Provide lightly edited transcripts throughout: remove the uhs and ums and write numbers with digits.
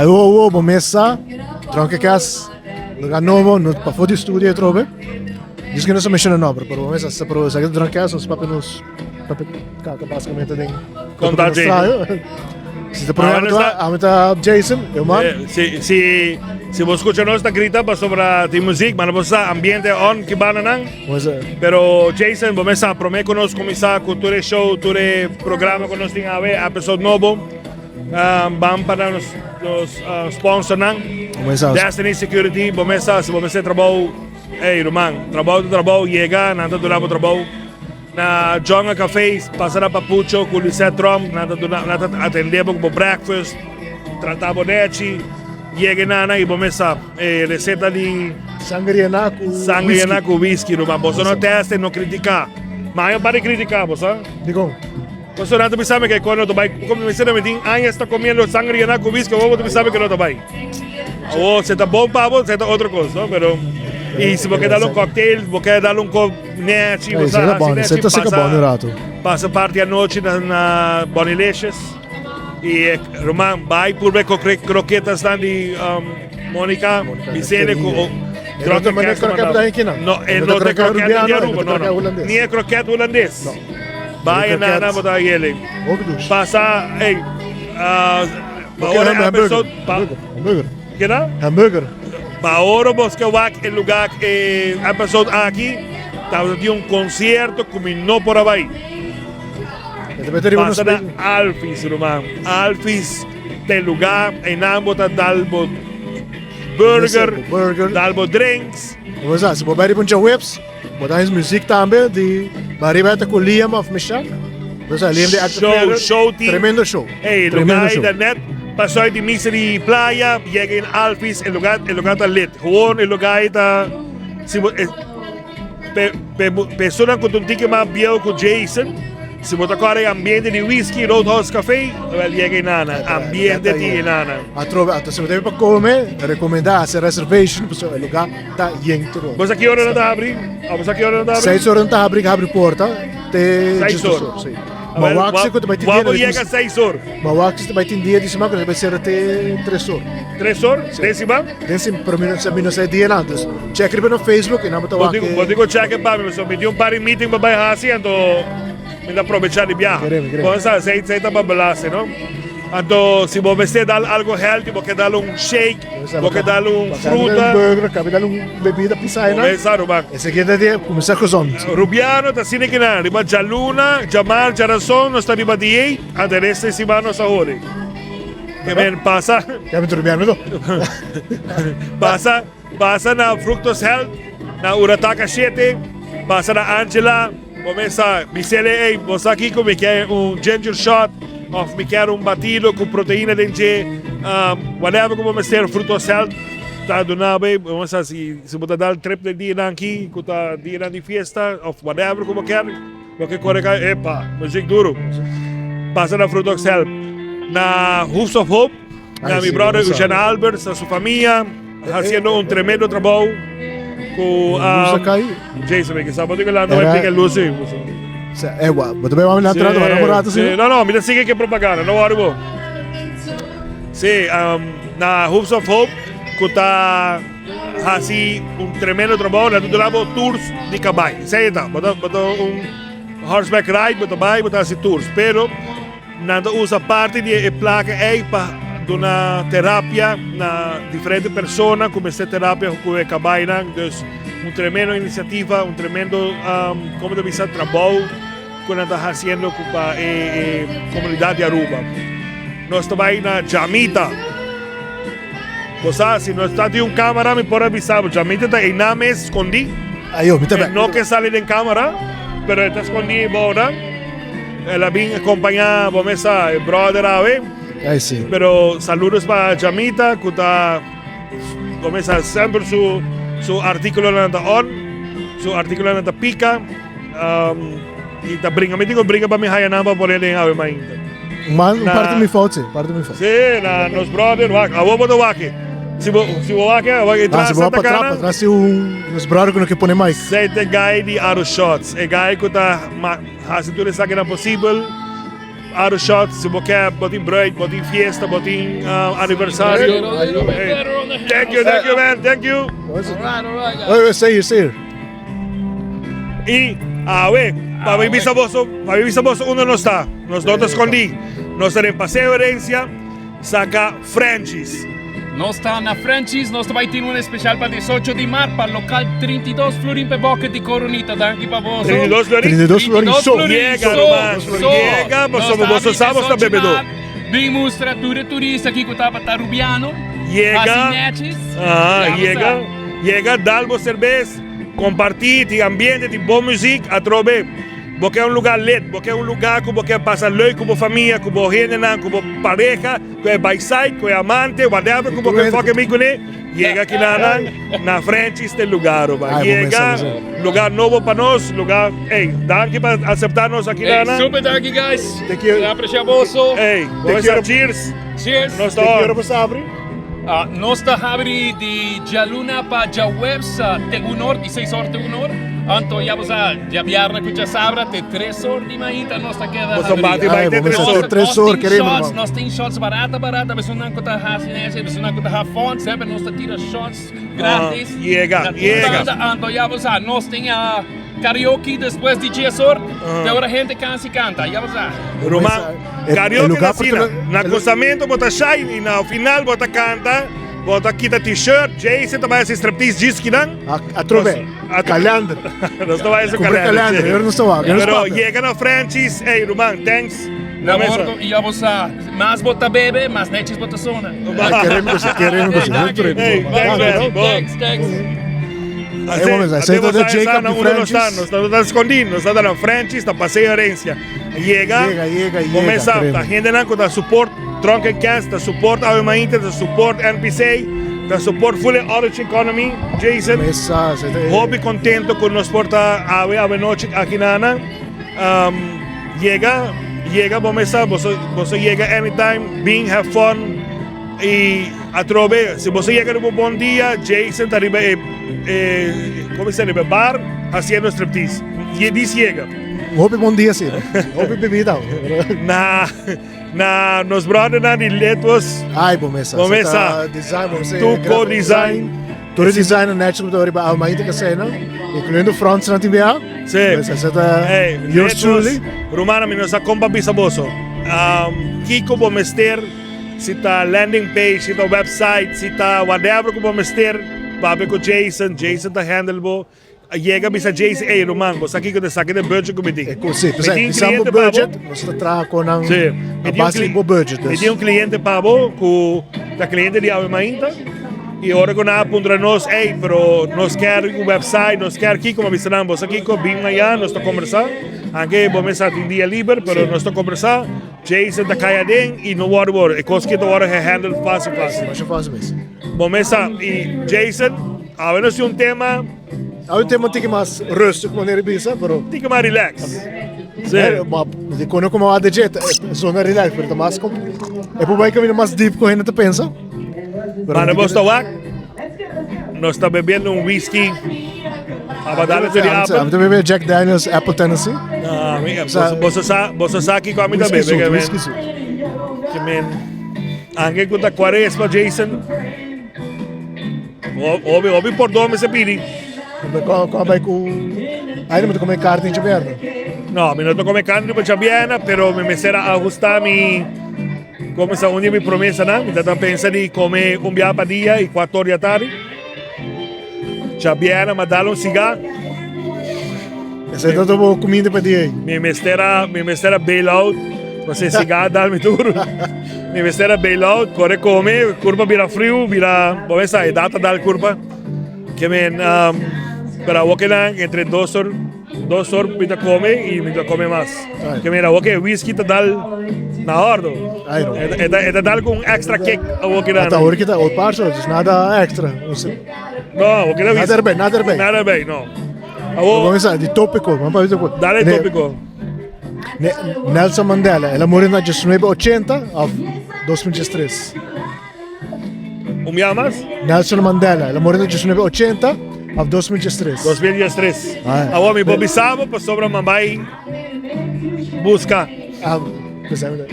Awo awo bo mes sa, Dronke Cas, lugar nobo, no pafó di studio atrobe. Dios que no sa menciona nombre, pero bo mes sa, pero esaki ta Dronke Cas, nos papia nos papia kaka básicamente den Konta nos Jason. trayo. Si ta Ahora programa está- ta, ami ta Jason, eu man. Eh, si, si, si bo escucha nos ta grita pasobra tin muziek, maar bo sa ambiente on ki banda nan. Bo sa. Pero Jason, bo mes sa prome ku nos kuminsá ku tur e show, tur e programa ku nos tin awe, episode nobo. Um, ban pa nos, nos uh, sponsornan. Bo mes sa. Destiny Security, bo mes sa, si bo mester trabou, hey ruman, trabou ta trabou, yega, nan ta duna bo trabou. Na Jungle Café, pasa na Papucho ku Lisette Trump, nan ta duna, nan ta atende bo ku bo breakfast, trata bo nechi, yega nana i bo mes sa, e receta di Sangria na ku sangria na whisky. ku whisky, ruman. Boso no teste, no critica. Ma aña pa di critica, bo sa. Dikon? Boso nan ta bisa mi ke kon no ta bai. Komo mi sena mi tin añas ta comiendo sangria na ku whisky, awor bo ta bisa mi ke no ta bai. Awor, si ta bon pa bo, si ta otro kos, no? Pero, i si bo ke dal un cocktail, bo ke dal un kop nechi, bo sa hasi nechi, pasa, pasa parti anochi na, na Bonilicious. I ruman, bai purba e croquetasnan di um, Monica, bisele ku o, E no ta manda croquet da No, e no ta croquet di Aruba, no, no. Ni e croquet hulandes. No. Bai nana bo ta yele. Pasa, ey, uh, Pa ora Hamburger. episode pa Hamburger. Keda? Hamburger. Pa ora bos ke wak e lugar e episode aki, tabata tin un concierto ku mi no por a bai. Pasa na Alphys, ruman. Alphys ta e lugar, einan bo ta dal bo burger, Burger. dal bo drinks. Bo sa, si bo bai riba un djaweps, Bo ta his muziek tambe di Bariba ta ku Liam of Mishak. Bo sa Liam di Active Show, Theater. show team. Tremendo show. Hey, Tremendo lugar show. da net pasó di misa di playa, llega in Alphys, el lugar, el lugar ta lit. Gewoon el lugar ta si bo eh, pe, pe, persona ku un tiki mas bieu ku Jason, si bo ta kore ambiente di whisky, Roadhouse Café, wel llega in nana. Ambiente ti nana. Atrobe, ato si bo debe pa come, recomenda haci reservation, pasobra e lugar Ta yen tur ora. Bo sa ki ora nan ta habri? A bo sa ki ora nan ta habri? Seis ora nan ta habri, habri porta te Seis djes dos or. or, si. Ma wak si ku ta bai tin dia Wak bo yega seis or. Ma wak si ta bai tin dia di siman ku ta bai sera te tres or. Tres or? Den siman? Den siman, pero mi no sa mi no sa e dianan. Dus check riba na Facebook i nan bo ta wak e. Bo tin ku check e pa mi pasobra mi tin un par di meeting pa bai hasi anto mi ta probecha di biaha. Mi kere, mi kere. Bo sa sei sei ta pa belase no. Anto si bo mester dal algo healthy bo ke dal un shake. Bo ke dal un fruta. Un burger, kabe dal un bebida pisa einan. Bo sa ruman. E siguiente dia kuminsá gezond. Rubiano ta asina kinan. Riba djaluna, djamar, djarason nos ta riba dieet, anto e resto di siman nos ta hori. Ke men pasa. Ya mi ta rubiano to. Pasa, pasa na Fructus Health, na Urataka shete, pasa na Angela. Bo mester bis'el, Ey, bo sa kiko? Mi kier un ginger shot of mi kier un batido ku proteina den dje. Whatever ku bo mester, Frutos Health ta duna bo. Bo mester si, si bo ta dal trip den dianan aki, ku ta dianan di fiesta of whatever ku bo kier, bo ke kore kai, epa, muziek duro. Pasa na Frutos Health. Na Hoofs of Hope, na mi brother Eugene Alberts, na su famia. Haciendo un tremendo trabou cu um, Jason, que sabe que lá não é pica luz. É, bo também vamos lá atrás, vamos rato sim. No, no, mira sigue que propaganda, no worry bo. Sí, um, na Hoops of Hope, que ta hasi un tremendo trabou, na durabo tours di cabai. Sei está, bota bota un horseback ride, bota bai, bota hasi tours, pero Nan ta usa parti di e plaka ei pa duna terapia na diferente persona ku mester terapia ku e kabainan. Dus un tremendo inisiativa, un tremendo komo ta bisa trabou ku nan ta hasiendo ku pa e e komunidat di Aruba. Nos ta bai na Jamita. Bo sa si nos ta tin un kamera mi por a bisa bo Jamita ta einan mes skondí. Ayo, mi ta E no ke sali den kamera pero e ta skondí bou nan. El a bin acompaña bo mesa e brother awe. Ay, sí. Pero saludos pa Jamita ku ta bo mesa semper su su artículonan ta on, su artículonan ta pica. Um, y ta bringa, mi tingo bringa pa mi haya nan pa poner den awe mainta. Man, Na- parte mi fout, sí, parte mi fout. Sí, na nos brother wak. Awo bo ta wak. Si bo si bo wak, wak Ah, tras si bo Santa pa Cana. trapa, tras si un nos brother ku no ke pone mic. Zij de guy di Aro Shots. E guy ku ta ma hasi tur esakinan posibel. Auto Shots, si bo ke, bo tin bruid, bo tin fiesta, bo tin aniversario. Thank you, thank you man, thank you. Alright, alright guys. Wait, wait, stay here, stay here. Y awe, pa mi bisa boso, pa mi bisa boso unda nos ta. Nos no ta escondí. Nos ta den Paseo Herencia, saca Frenchies. Nos ta na Frenchies, nos ta bai tin un especial pa 18 di maart pa local 32 florin pe bucket di Coronita. Danki pa boso. 32 florin? 32 florin 32 so. florin Yega, so, ruman. so. Yega, Nos pasobra ta boso habri sa boso ta 18 bebedó. maart. Bin mustra tur e turista ki ku tabata Rubiano. Yega. Hasi netjes. Ah, Ya bo yega. sa. Yega, dal bo serbes, kompartí, tin ambiente, tin bon muziek, atrobe. Bo ke un lugá lit, bo ke un lugá ku bo ke pasa leuk ku bo famia, ku bo hendenan, ku bo pareha, ku e baisait, ku e amante, whatever ku bo ke fucking bin kuné, yega kinanan na Frenchies ta e lugá ruman. Yega, lugá nobo pa nos, lugá, ey, danki pa aseptá nos akinanan. Ey, super danki guys. Te kier. Mi aprecia boso. Ey, Te bo kier. Cheers. Cheers. Nos ta Te kier on. bo sa abri? Nos ta habri di djaluna pa djaweps te un or, di seis or te un or. Anto ya bo sa, djabièrnè ku djasabra te tres or di mainta nos ta keda Boso habri. bati bai te Ay, bo tres mester or. te tres or, Nos tin kerem, shots, hermano. nos tin shots barata barata, esunnan ku ta hasi nèchi, esunnan ku ta have fun, semper nos ta tira shots gratis. Ah, yega, Na tur yega. banda. Anto ya bo sa, nos tin karaoke despues di dies or, te ora hende kansa i kanta, ya bo sa. Ruman, E karaoke lugar na por asina. tene- Na e lu- kusamentu bo ta shine i na final bo ta kanta, bo ta kita t-shirt, Jason ta bai hasi striptease djis kinan. Atrobe, Nos- kalender. Nos ta bai hasi Kumpra kalender, kalender, sí. yo no sa wak, yo no Pero spaka. yega na Frenchies, ey ruman, thanks. Na Mesa. bordo i ya bo sa, mas bo ta bebe, mas nechis bo ta sona. Ay, kerem kusi, kerem kusi. Hey, danki. Hey, thanks, man. Bon. Thanks, thanks. Hey, momento, Así ese vos de sabes, Jacob na di uno no está, Frenchies. no está escondido, no está na Frenchies, ta Paseo Herencia. Yega, Yega, yega, yega, Comienza, krema. ta hendenan ku ta support Drunken Cats, ta support Awe Mainta, ta support NPC, ta support full Orange Economy, Jason. Mesa, se te- Hopi contento ku nos por ta awe awe nochi aki nana. Um, yega, yega bo mesa, boso, boso yega anytime, bin have fun. Y atrobe, si boso yega riba un bon dia, Jason ta riba e, e, como se riba e bar, haciendo striptease. Ye dis yega. Hopi bon dia sí. Hopi bebida. Na, na nos brothernan di Letwas. Ay, bo mesa. Bo mesa. Design, bo mesa. Tu co-design. Tur e design na ku ta riba Alma Inter Casena, incluyendo fronts na TBA. Sí. Pues esa ta Hey, yours Letwas, truly. Rumana, mi no sa kon pa bisa boso. Um, kiko bo mester, si ta landing page, si ta website, si ta whatever ku bo mester, papia ku Jason, Jason ta handle bo. Yega bisa Jason, ey ruman, bo sa kiko ta esaki ta e budget ku mi tin. E ku si, Mi p'esei, tin un bisa bo cliente pa bo. budget, nos ta traha ku nan Sí. a Mi tin un base di cli- bo budget. Mi Dus. tin un cliente pa bo ku ta cliente di Awe Mainta i ora ku nan a puntra nos, ey, pero nos kier un website, nos kier kiko, mi a bisa nan, bo sa kiko, bin mañana, nos ta kombersá. Anke bo mester tin dia liber, pero nos ta kombersá. Jason ta kai aden i no wòrdu wòrdu. E kos ki ta wòrdu gehandle fásil fásil. Masha fásil mes. Bo mester i Jason, awe nos tin un tema. Awe un tema un tiki mas rustig manera di bisa, pero. Tiki mas relax. Sí. Eh, ma di kono como ADG, ta zona relax, pero ta mas com e por bai camino mas deep ku hende ta pensa. Pero Manda un bos tiki ta wak. Nos ta bebiendo un whisky. Aba dale to di Am apple. ta bebe Jack Daniels Apple Tennessee. Ah, mi, Sa- boso sa, boso sa kiko ami ta Whisky bebe, suit, ke men. whisky suit. Ke men. Anke ku ta cuaresma, Jason. Obi, obi por dónde se pidi. Ko ko bai ku Ai no come carne in Chabiana. No, mi no ta come carne riba Chabiana, pero mi mester a ajusta mi come sa un di mi promesanan. Mi ta pensa di come un bia pa dia y cuatro or di atardi. Chabiana m'a dal un cigar. Ese ta bo comida pa dia. Mi mester a, mi mester a bail out. Pasobra e cigar dal mi tur. Mi mester a bail out, kore come, curpa bira friu, bira, bo mester sa, e data dal curpa. Ke men, um, pero awor ke nan entre dos or, dos or mi ta come y mi ta come mas. Ke men, awor ke whisky ta dal na ordo. Ay, no. E ta, e ta dal con un extra kick awor ke nan. Ata awor ke ta old parcel, dus nada extra. No, awor ke Nada erbij, nada erbij. Nada erbij, no. Awor. Vamos a di tópico, vamos pa tópico. Dale tópico. Ne, Nelson Mandela, el a muri na 1980 of 2003? Un bia mas? Nelson Mandela, el a muri na 1980 of 2003? 2003. Ah. Awor mi por bisa bo pasobra mi bai busca. Ah.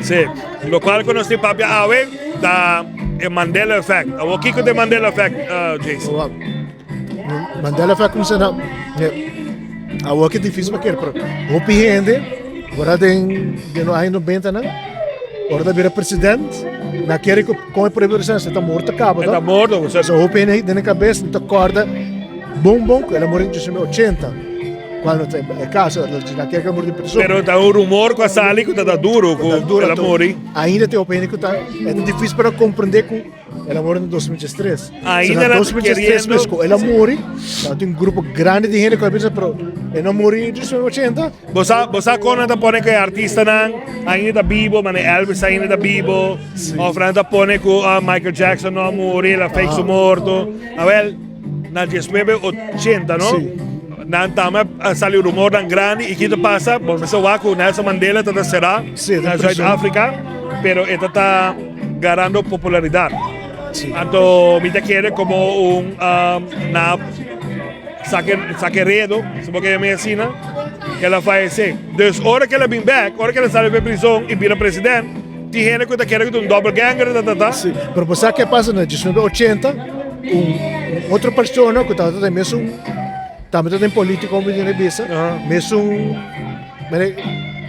Sí, locual cu nos tin papia awe ta e Mandela Effect. Awo kico ta e Mandela Effect, Jason? Wow. Mandela Effect kumsa na awo ke difícil pa kere, pero hopi hende ora den den aña 90 nan ora ta bira president na kere ku kon e primer president ta morto kaba Ta morto, so hopi hende den e kabes no ta korda bon bon ku el a muri en 1980 kual no ta e kaso na kere ku el a muri den prison. Pero ta un rumor ku a sali ku ta ta duro ku el a muri. Ainda tin hopi hende ku ta e ta difícil pa nan komprende ku El a muri na 2013. Ainda na la 2013 mes ku el a muri, tabatin un grupo grandi di hende ku a bisa, pero e no muri 1980. Bo sa, bo sa kon nan ta pone ku e artistanan ainda ta bibo, mane Elvis ainda ta bibo, of nan ta pone ku ah, Michael Jackson no a muri, el a fake su morto. Awel, na 1980, no? Sí. Nan tambe a sali rumornan grandi i ki ta pasa? Bo mester wak ku Nelson Mandela ta ta será Sí, na den prison. Zuid-Afrika, pero e ta ta garando popularidad. Sí. Anto mi ta kere como un um, na saque saque redo, supongo que llame asina, que el a fallece. Dus ora que el a bin back, ora que el a sali de prison y bira president, tin hende ku ta kere ku ta un doppelganger, ta ta ta. Sí, pero bo sa ke pasa na 1980, un, un otro persona ku tabata den mesun, tambe tabata den polítika, mi tiene bisa, mesun Mene,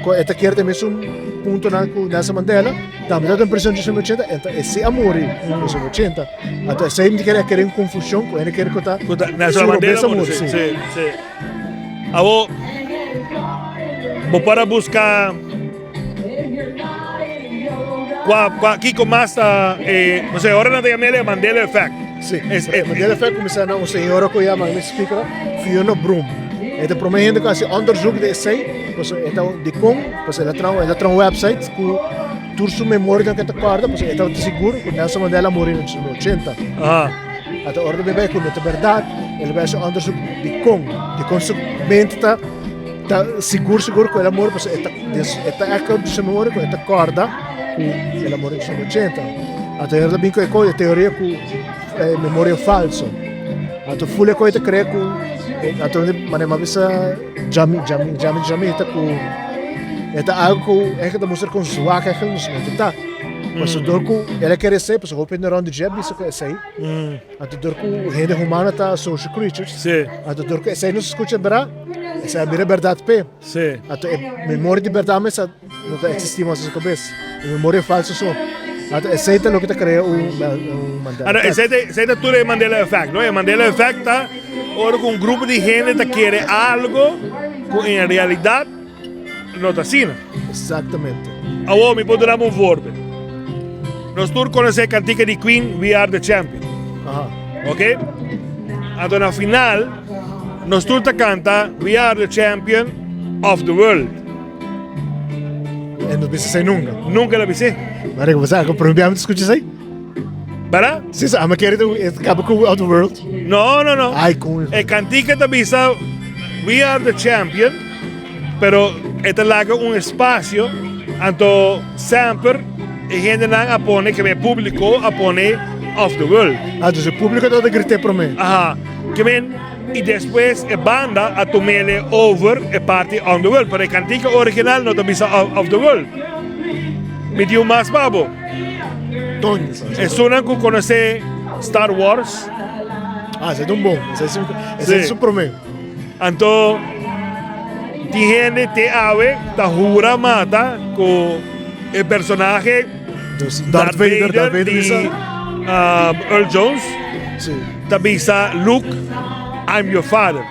ku e ta kier den mesun puntonan ku Nelson Mandela, tambe tabata den prison 1980, enta e si a muri den 1980. Anto esei mi ta kere a kere un konfushon ku hende kere ku ta Ku ta Nelson su Mandela robes a muri, muri, si, si. si, si. Awo, bo por a buska kua, kua, kiko mas ta e, no sé, ora nan ta yam'el e Mandela Effect. Sí, Es, e Mandela Effect kuminsá na un señora ku yama, mi spikera, Fiona Broom. E ta promé hende ku hasi onderzoek di esei, pasobra e ta dikon, pasobra el a traha, el a traha un website ku tur su memorianan ku e ta kòrda, pasobra e tabata sigur ku Nelson Mandela a muri na 1980. Aha. Anto ora ta bin bai ku no ta bèrdat, el a bai hasi onderzoek dikon, dikon su mente ta Ta sigur sigur ku el a muri pasobra e ta e ta èk di su memoria ku e ta kòrda ku el a muri den su ochenta. Anto hende ta bin ku e kos e teoria ku e memoria falso. Anto ful e kos ta krea ku anto manera mi a bisa djami djami djami djamita ku e ta algu ku èk ta mustra kon zwak èk nos mente ta. Pasobra dor ku el a kere esei pasobra hopi hende rònt di dje a bisa ku esei. Anto dor ku hende humano ta social creatures. Sí. Anto dor ku esei nos skucha bra, esei a bira bèrdat p'e. Sí. Anto e memoria di bèrdat mes no ta eksistí mas na su kabes. E memoria falso so. Anto esei ta loke ta krea un un Mandela Anto effect. esei ta esei ta tur e Mandela effect, no? E Mandela effect ta ora ku un grupo di hende ta kere algo ku en realidat no ta asina. Exactamente. Awor mi por duna bo un voorbeeld. Nos tur conoce e cantica di Queen We Are The Champion. Aha. Ok? Anto na final nos tur ta canta We Are The Champion of the World. E no bisa esei nunca. Nunca el a bisa. Marico, bo sa cu prome bia mi ta scucha esei? Para? Si, sa, mi kere e caba cu of the world. No, no, no. Ay, con. E cantica ta bisa We Are The Champion. Pero e ta laga un espacio, anto semper e hendenan a pone, ke men e publico a pone of the world. Ah, dus e publico tabata grita e prome. Aha, ke men y despues e banda a tumele over e parti on the world, pero e cantica original no ta bisa of the world. Mi tin un mas pa bo. Toño. Esunnan cu conoce Star Wars. Ah, esei ta un bon. Esei ta su prome. Anto tin hende te awe ta hura mata ku e personahe Darth Vader, Darth Vader di Earl Jones sí. ta bisa Luke, I'm your father.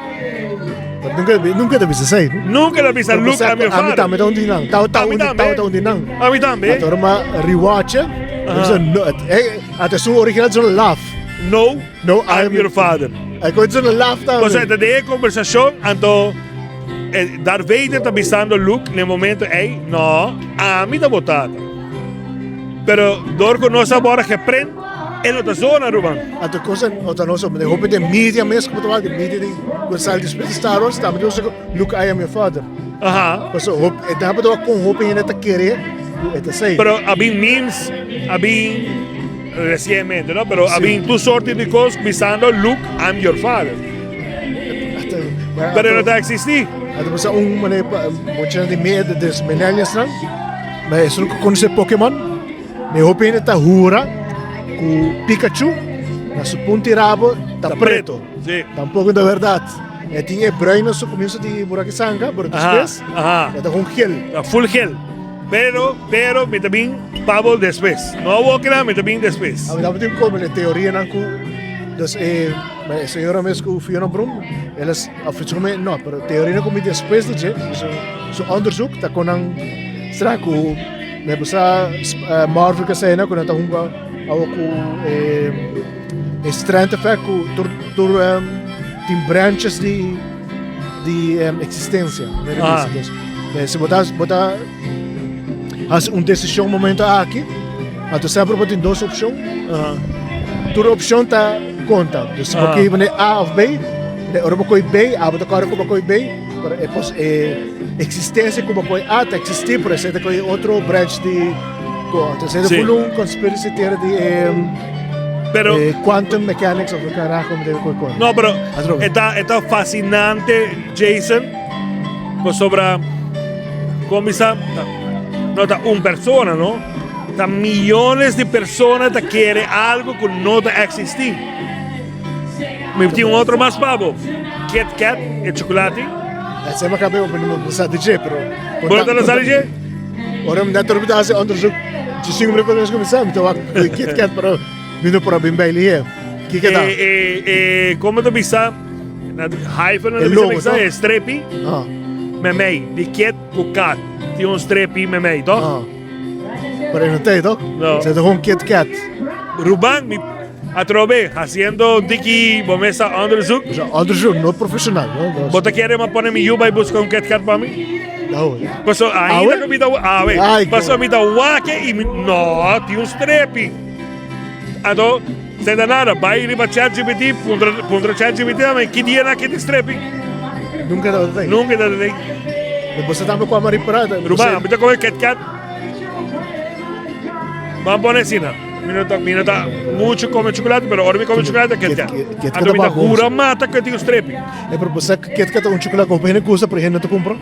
Nunca, nunca ta bisa esei. Nunca ta bisa Luke, I'm your father. Ami tambe ta un di nan. Ta, ta, un, ta, ta un di nan. Ami tambe. Anto ora ma rewatch, uh -huh. no, eh, ate su original zo'n laugh. No, No, I'm your father. Hij komt zo'n laf tambe. O sea, ta den e conversacion, anto eh, Darth Vader ta bisando Luke na e momento ei, no, ami ta bo tata. Pero door cu nos a bora geprent, e no ta zona, ruman. Anto cosa, ota no so, de hopi de media mes, como te wak, de media di Gonzalo después de Star Wars, tambe de Luke, I am your father. Aha. Paso, hop, e ta hapado con hopi hende ta kere, e ta sei. Pero a bin memes, a bin Recientemente, no? Pero a bin tur sorti di cos bisando Luke, I'm your father. Pero no ta existi. Anto pasa un mane pa mucha di me des millennials nan. Ma esun ku konosé Pokemon, mi hopi hende ta hura ku Pikachu na su punti rabo ta preto. Sí. Tampoko ta bèrdat. E tin e bruin na su komienso di Buraki Sanga, pero despues e ta kon gel. Ta full gel. Pero, pero mi ta bin pa bo despues. No awor kila, mi ta bin despues. A mi tabatin como e teorianan ku dus e e señora mes ku Fiona Broom, el a ofreció mi, no, pero teorianan ku mi despues di dje, su su onderzoek ta kon nan stra ku me bisa Marvel ke esena ku nan ta hunga awor ku e e strength effect ku tur tur tin branches di di existencia. Ah. Dus, si bo ta, bo ta hasi un decisión momento aki, anto sempre bo tin dos opcion. Tur opcion ta conta. Dus si bo kier bane A of B, de ora bo koi B, a bo ta kore ku bo koi B, pero e pos e existencia ku bo koi A ta existi, pero esei ta koi otro branch di ko. Anto esei ta full un conspiracy theory di e Pero eh, quantum mechanics of carajo me debe con. No, pero Atrobe. eta eta fascinante, Jason. Pasobra comisa no ta un persona, no? Ta millones di persona ta kere algo ku no ta existi. Mi tin un otro mas pabo. Kit Kat e chocolate. Ese me acabé op me sa DJ, pero Bo no sa DJ? Ora mi net orbida haci onderzoek. Ci cinco minutos nos comenzar, mi ta wak Kit Kat, pero mi no por a bin bij lihe. Kiko ta? Eh, eh, eh, como te bisa? Na hyphen na E bisa logo, bisa toch? e strepi Ah, memei di Kit ku Kat. Tin un strepi memei, toch? ah. Pero no te, toch? No. Se ta gewoon Kit Kat. Ruban, mi atrobe haciendo diki bo mesa onderzoek. O sea, onderzoek, no profesional, no? Dus, Bo ta kere ma pone mi yu bai busca un Kit Kat pa mi? No. Paso ainda Awe? ku mi ta awe. Ai, Paso mi ta wake i mi no, tin un strepi. Anto, sin da nada, bai riba ChatGPT, puntra, puntra ChatGPT tambe, ki dia na ki tin strepi? Nunca ta tin. Nunca ta tin. E boso tambe kwam a ripará. Ruman, mi ta come Kit Kat. Ban pone asina. Mi no ta, mi no ta mucho come chocolate, pero ora mi come chocolate, Kit Kat. Kit Kat Anto mi ta ta bon. hura mata ku tin un strepi. E pero boso Kit Kat ta un chocolate ku hopi hende gusta, pero hende no ta kumpra.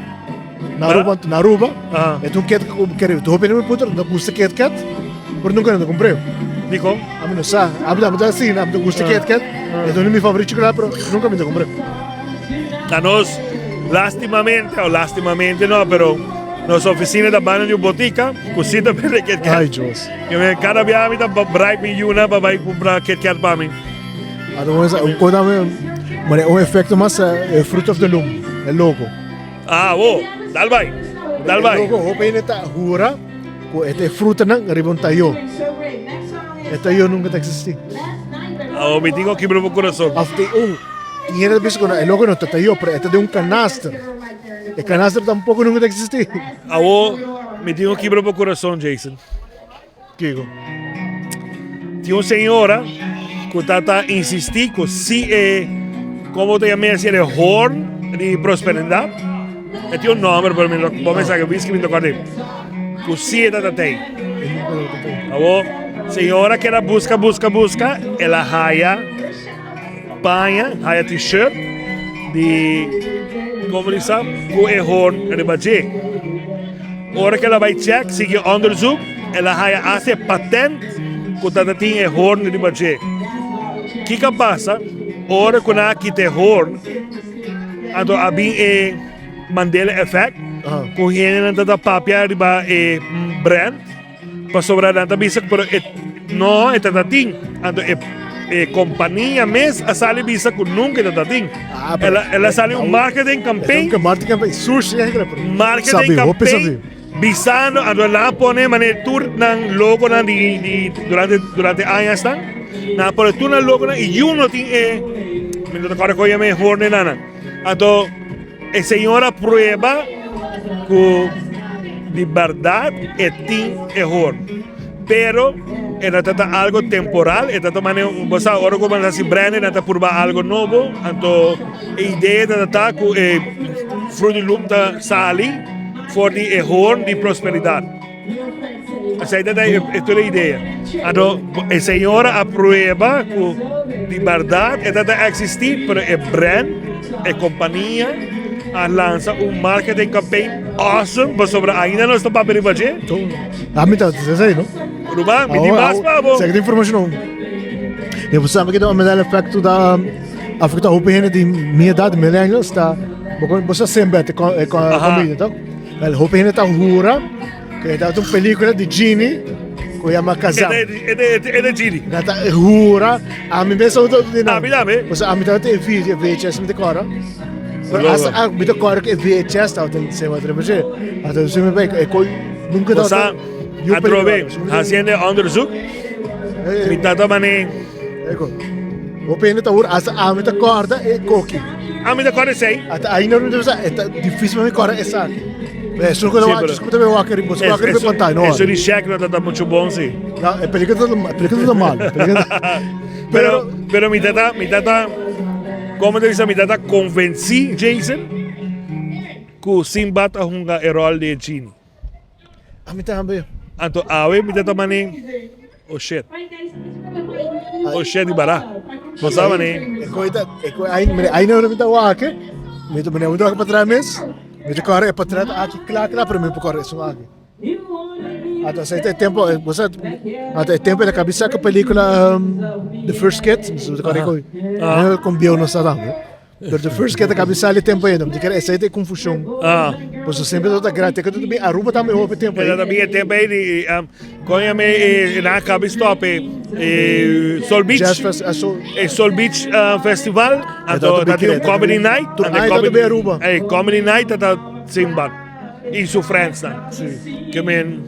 Na Aruba, na Aruba, Ah. e ta un Kit Kat ku kere, hopi hende puntra, no gusta Kit Kat, pero nunca nan ta kumpr'é. Dikon? Ami no sa, ami ta, ami ta asina, ami ta gusta Kit Kat, e ta un di mi favorito chocolate, pero nunca mi ta kumpr'é. Na nos, lastimamente, o lastimamente no, pero nos oficina ta banda di un botica ku si ta bende Kit Kat. Ai, Dios. Yo me, cada biaha mi ta bribe mi yuna pa bai kumpra Kit Kat pa mi. Ato un cosa, un efecto mas, e Fruit of the Loom, e logo. Ah, wo, dal bai, dal bai. Logo hopi hende ta hura ku e ta e frutanan riba un tayó. E tayó nunka ta eksistí. Awo mi tin ku kibra bo kurason. Òf tin un, tin hende ta bisa ku e logo no ta tayó, pero e ta den un kanaster. E kanaster tampoko nunka ta eksistí. Awo mi tin ku kibra bo kurason, Jason. Kiko? Tin un señora ku ta ta insistí ku si e, komo ta yama ese, e horn di prosperidat, e tin un nòmber pero mi no, bo mester sa whisky mi no ta kòrda ei, ku si e ta ta tei. Awor, señora keda buska, buska, buska, el a haya paña, haya t-shirt di, komo di sa, ku e horn riba dje. Ora ku el a bai chèk, sigui onderzoek, el a haya asta e patent ku ta ta tin e hoorn riba dje. Kiko a pasa? Ora ku nan a kita e hoorn, anto a bin e Mandela effect, ku hendenan ta ta papia riba e brand. Pasobra nan ta bisa pero e no e ta ta tin. Anto e e kompania mes a sali bisa ku nunka e ta ta tin. Ah, pero El a el a sali un marketing campaign. Un marketing campaign sushi eigenlijk. pero Marketing sabi, hopi campaign sabi. bisando anto nan a pone manera tur nan logonan di di durante durante añasnan. Nan a pone tur nan logonan i yu no tin e mi no ta kòrda kon yama e hornenan. Anto E señora prueba cu di berdad e tin e hoorn. Pero e no ta ta algo temporal, e ta ta mane, bo sa ora cu bo hasi branding nan ta purba algo nobo, anto e idea ta ta cu e Fruit di Loop ta sali for di e hoorn di prosperidad. Esei ta e tur e idea. Anto e señora a prueba ku di bèrdat e ta ta eksistí, pero e brand, e kompania, a lansa un marketing campaign awesome pasobra ainda nos ta papia riba dje. Ami ta esei no. Ruman, mi tin mas pa bo. Seki informacion. E bo sabe ke Mandela Effect ta afecta hopi hende di mi edad, millennials ta bo sa Sinbad e comedian to? Wel hopi hende ta hura ku e ta un pelicula di Genie ku yama Kazam. E ta Genie. Nan ta hura, ami mes a di nan. Ami tambe. Pasobra ami tabata e video, VHS mi ta kòrda. Pero hasta mi ta kòrda ku e VHS tabata Sinbad riba dje. Anto si mi bai e koi nunka tabata. Bo sa atrobe hasiendo e onderzoek mi tata mane. Eko. Hopi hende ta hura hasta ami ta kòrda e koki. Ami ta kòrda esei. Ata ainda no ta e ta difícil pa mi kòrda esaki. Pero esun ku ta wak, esun ku ta wak riba, esun wak riba pantaya no. Esun di Shaq no ta mucho bon si. No, e película ta, e película ta malo. Pero, pero mi tata, mi tata, como te bisa, mi tata convencí Jason ku Sinbad a hunga e rol di e genie. Ami tambe. Anto awe mi ta toma ni oh shit. Oh shit di bara. Bo sa mane. E koi ta e koi ai mire ai no mi ta wak. Mi ta mane un pa atrás mes. Mi ta kore e portret aki kla kla pero mi por kore esun aki. Anto esei ta e tempo bo sa anto e tempo e ta kabisa ku pelikula The First Kid. Mi ta kore koi. Kon bieu nos ta tambe. Pero the first keer ta kabi sali tempo ainda, mi kere esei ta e confusion. Ah. Paso semper ta grandi, te ku ta Aruba tambe hopi tempo ei. Ta bin tempo ei di um, koña me e na kabi stop e e Sol Beach. Jazz Fest, ah, so, E Sol Beach uh, Festival, anto ta tin un comedy night, Tur aña ta bin Aruba. E comedy night ta Sinbad y su friends nan. Si. Ke men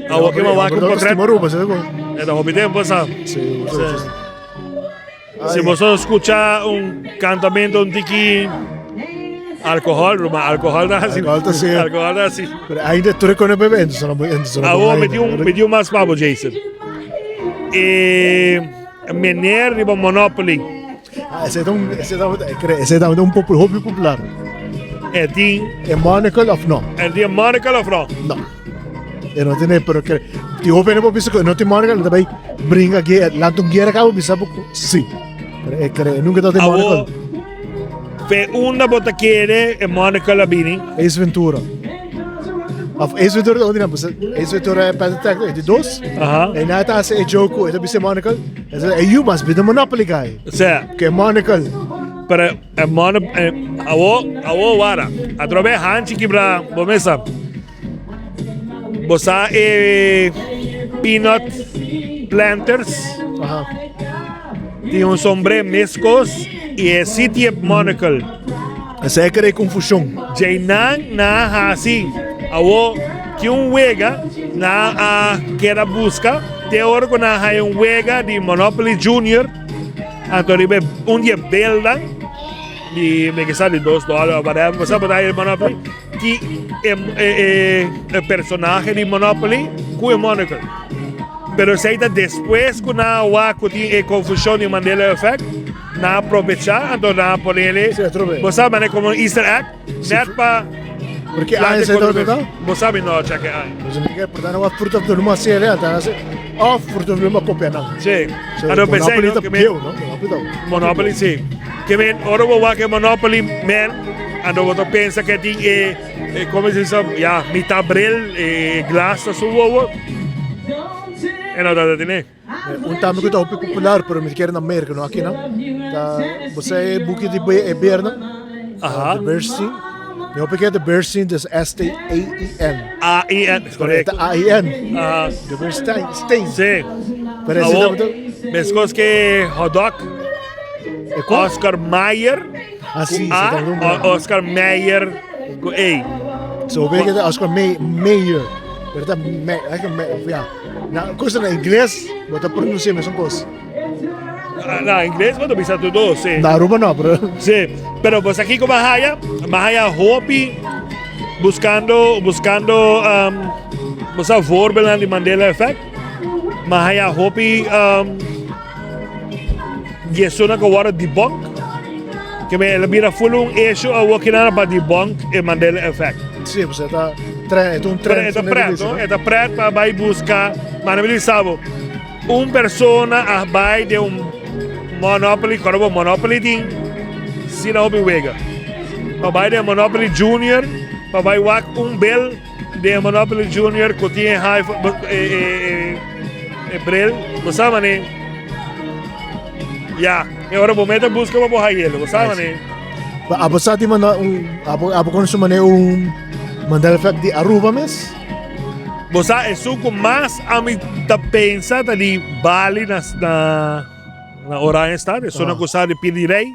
awo ke ma wak un portret. Aruba, sa ko. E ta hopi tempo sa. Si, Si. Si boso skucha un kantamento un tiki alkohòl, ruma alkohòl ta hasi. Alkohòl ta hasi. Alkohòl ta hasi. Pero ainda tur e kone bebe, entonces no entonces no. Awo mi tin un mi tin un mas pa bo Jason. E meneer riba Monopoly. Ah, ese ta un ese ta ese ta un popu hopi popular. E tin E monocle of no? E tin monocle of no? No. E no tiene, pero que ti hopi no bisa no tin monocle, ta bai bringa ge lanta un guerra cabo bisa bo sí. Pero e cre nunca ta tin monocle. Fe unda bo ta kere e monocle a bini? Ace Ventura. Of Ace Ventura ta ordina, Ace Ventura e Pet Detective, e di dos. Aha. E na ta hace e joke ku e ta bisa monocle. E ta, you must be the Monopoly guy. Sea. Ke monocle. Pero e mono e awo awo wara. Atrobe hanchi kibra bo mesa. Bo sa e peanut planters Aha. tin un sombré meskos i e sí tin e monocle. Esei a krea konfushon. Djeinan nan a hasi awo ki un wega nan a keda buska te ora ku nan a haña un wega di Monopoly Junior anto riba e un di e belnan di mi ke sa di dos dòler òf whatever bo sa bo ta haña Monopoly. Ki e e personahe di Monopoly ku e monocle. Pero esei ta despues ku nan a wak ku tin e konfushon di Mandela Effect, nan a probechá, anto nan a ponele, bo sa manera komo un Easter egg, nèt pa Porque aña esei tabata ta? Bo sa mi no check e aña. Bo sa mi por nan wak Fruit of the Loom a sele, anto nan a sele, òf Fruit of the Loom a kopia nan. Sí. Anto p'esei Monopoly ta bieu, no? Monopoly ta. Monopoly sí. Ke men ora bo wak e Monopoly man, anto bo ta pensa ke tin e, e como se dice, ya, mitad bril, e glas na su wowo. E no ta tene. Un tambe ku ta hopi popular, pero mi ta kere na Merka, no aki nan. Ta, bo sa e buki di e bernan? Aha. The Bear Stein. Mi hopi ke The Bear Stein, dus S-T-A-I-N. A-I-N, korekto. Ta A-I-N. Aha. The Bear Stein, Stein. Sí. Pero ese Awo, ta, meskos ke hot dog. E kua? Oscar Mayer Ah, ku sí, A, sí, ta o Oscar Meyer ku E. So weet je Oscar May, Mayer. Pero ta me, eigenlijk me, of ja. Na, cosa na inglés, bo ta pronuncia mesmo cosa. Ah, Na inglés bo ta bisa tur dos, sí. Na Aruba no, pero Sí, pero bo sa kiko bo haya? Bo haya hopi buscando, buscando, um, bo sa voorbeelden di Mandela Effect. Bo haya hopi, um, Diezuna ku wòrdu debunk, ke men el a bira full un issue awor kinan pa debunk e Mandela Effect. Sí, pues e ta trend, e ta un trend. E ta pret, no? E ta pret pa bai buska, ma mi bisa bo, un persona a bai den un Monopoly, kòrda bo Monopoly tin sina hopi wega. Pa bai den Monopoly Junior, pa bai wak un bel den Monopoly Junior ku tin e high e e e bril. Bo sa mane? Ya, e ora bo mete buska pa bo hayelo, bo sa mane? Ba abo sa di manda un abo abo konoce mane un Mandela Effect di Aruba mes? Bo sa esun ku mas ami ta pensa ta di Bali na na na Oranjestad, esun ku sa di Piri Rey.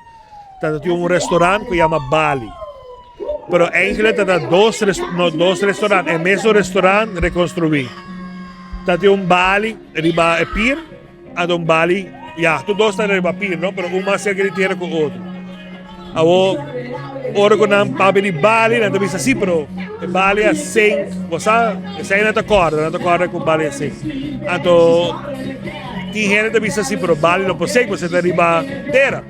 Ta tin un restaurant ku yama Bali. Pero eigenlijk ta dos, no, dos restaurant, e mesun restaurant rekonstruí. Ta tin un Bali riba e pier, anto un Bali, ya, tur dos ta riba pier, no? Pero un mas serka di tera ku otro. Awo, ora ku nan papia di Bali, nan ta bisa si, pero e Bali a sink, bo sa, esei nan ta kòrda, nan ta kòrda ku Bali a sink. Anto, tin hende ta bisa si, pero Bali no por sink, pasobra ta riba tera.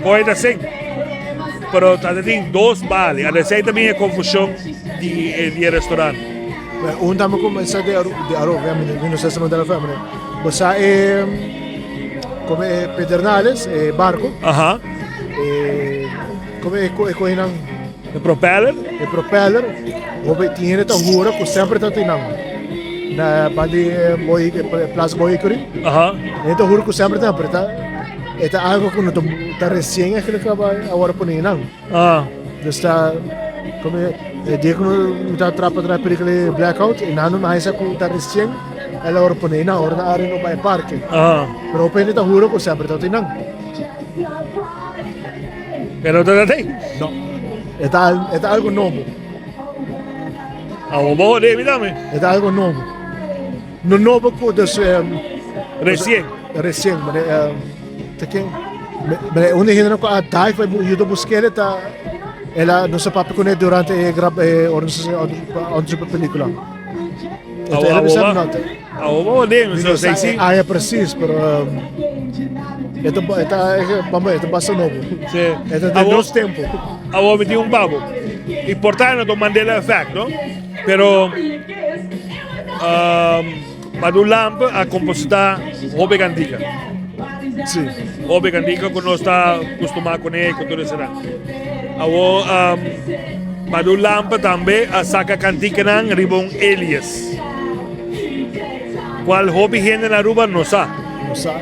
Koe ta sink. Pero ta tin dos bali. A esei ta bin e confusion di e restaurant. Un tambe ku sa di Aruba, mi no sa si mandala fè, bo sa e come e Pedernales, e barco. Aha. E come e e koe nan. E propeller? E propeller. Hopi tin hende ta hura ku semper ta tin nan. Na bandi Boy Plaza Bohickery. Aha. Hende ta hura ku semper ta, pero ta E ta algo ku no ta resien eigenlijk a wòrdu pone nan. Ah. Dus ta como e dia ku mi ta trapa traha pelikula di Blackout e nan no haña ku ta resien el a wòrdu pone nan ora nan a renoba e parke. Ah. Pero hopi hende ta hura ku semper ta tin nan. Pero no ta tin? No. E ta e ta algo nobo. Awor bo hode mi tambe. E ta algo nobo. No nobo ku dus Resien. Resien, mane ta ken mane un di hende ku a dive pa yuda busk'é ta el a nos a papia kuné durante e grab e ora nos a hasi onderzoek pa pelikula. Awo El a bisa awo no ta awo bo den mi so no sa sei si. e aña presis pero e ta e ta e ta basta nobo. Si. E ta den Awo nos tempo. awo mi tin un babo. I por ta no ta un Mandela effect no pero Madu Lampe a kompositá hopi kantika. Sí. Hopi kantika ku nos ta kustumá kuné ku tur esnan. Awor Madu Lampe tambe a saka kantikanan riba un alias. Kual hopi hende na Aruba no sa. No sa.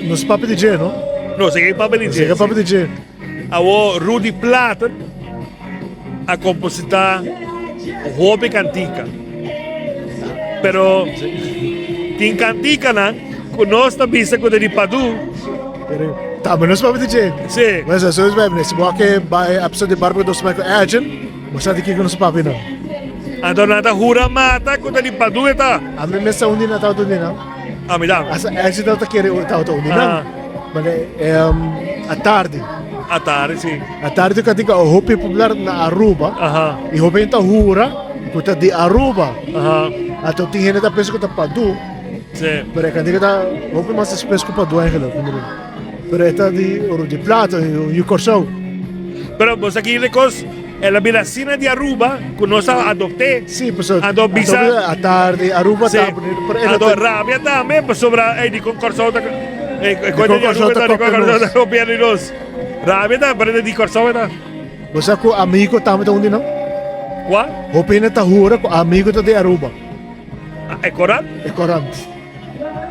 Nos papia di dje, no? No, se ke papia di dje. Se ke papia di dje. Awor Rudy Platen a kompositá hopi kantika. Pero tin kantikanan ku nos ta bisa ku ta di Padu. Pero tambe nos papia di dje. Sí. Mas eso es bèbne. Si bo a ke bai episode di Barba Dos Michael Agent, bo sa di kiko nos papia nan. Anto nan ta hura mata ku ta di Padu e ta. Ami mes ta un di nan tabata un di nan. Ami tambe. Asta Agent tabata kere tabata un di nan. Mane atardi. Atardi, si. Atardi ku a tin hopi popular na Aruba. Aha. I hopi hende ta hura ku ta di Aruba. Aha. Anto tin hende ta pensa ku ta Padu. Si. Pero e kantika ta hopi mas despues ku Padu eigenlijk. Pero e ta di Oro di Plata, yu Kòrsou. Pero bo sa ki kos, el a bira asina di Aruba ku nos a adopt'é. Sí, pasobra Anto bisa. Atardi, Aruba ta bonito, pero e no Anto ta. rabia tambe pasobra ey dikon Kòrsou ta e Dikon di Kòrsou Aruba ta ta dikon kopia Kòrsou ta nos. kopia di nos. Rabia ta pero di Kòrsou e ta. Bo sa ku amigo tambe ta un di nan? Kua? Hopi hende ta hura ku amigo ta di Aruba. E korant? E korant.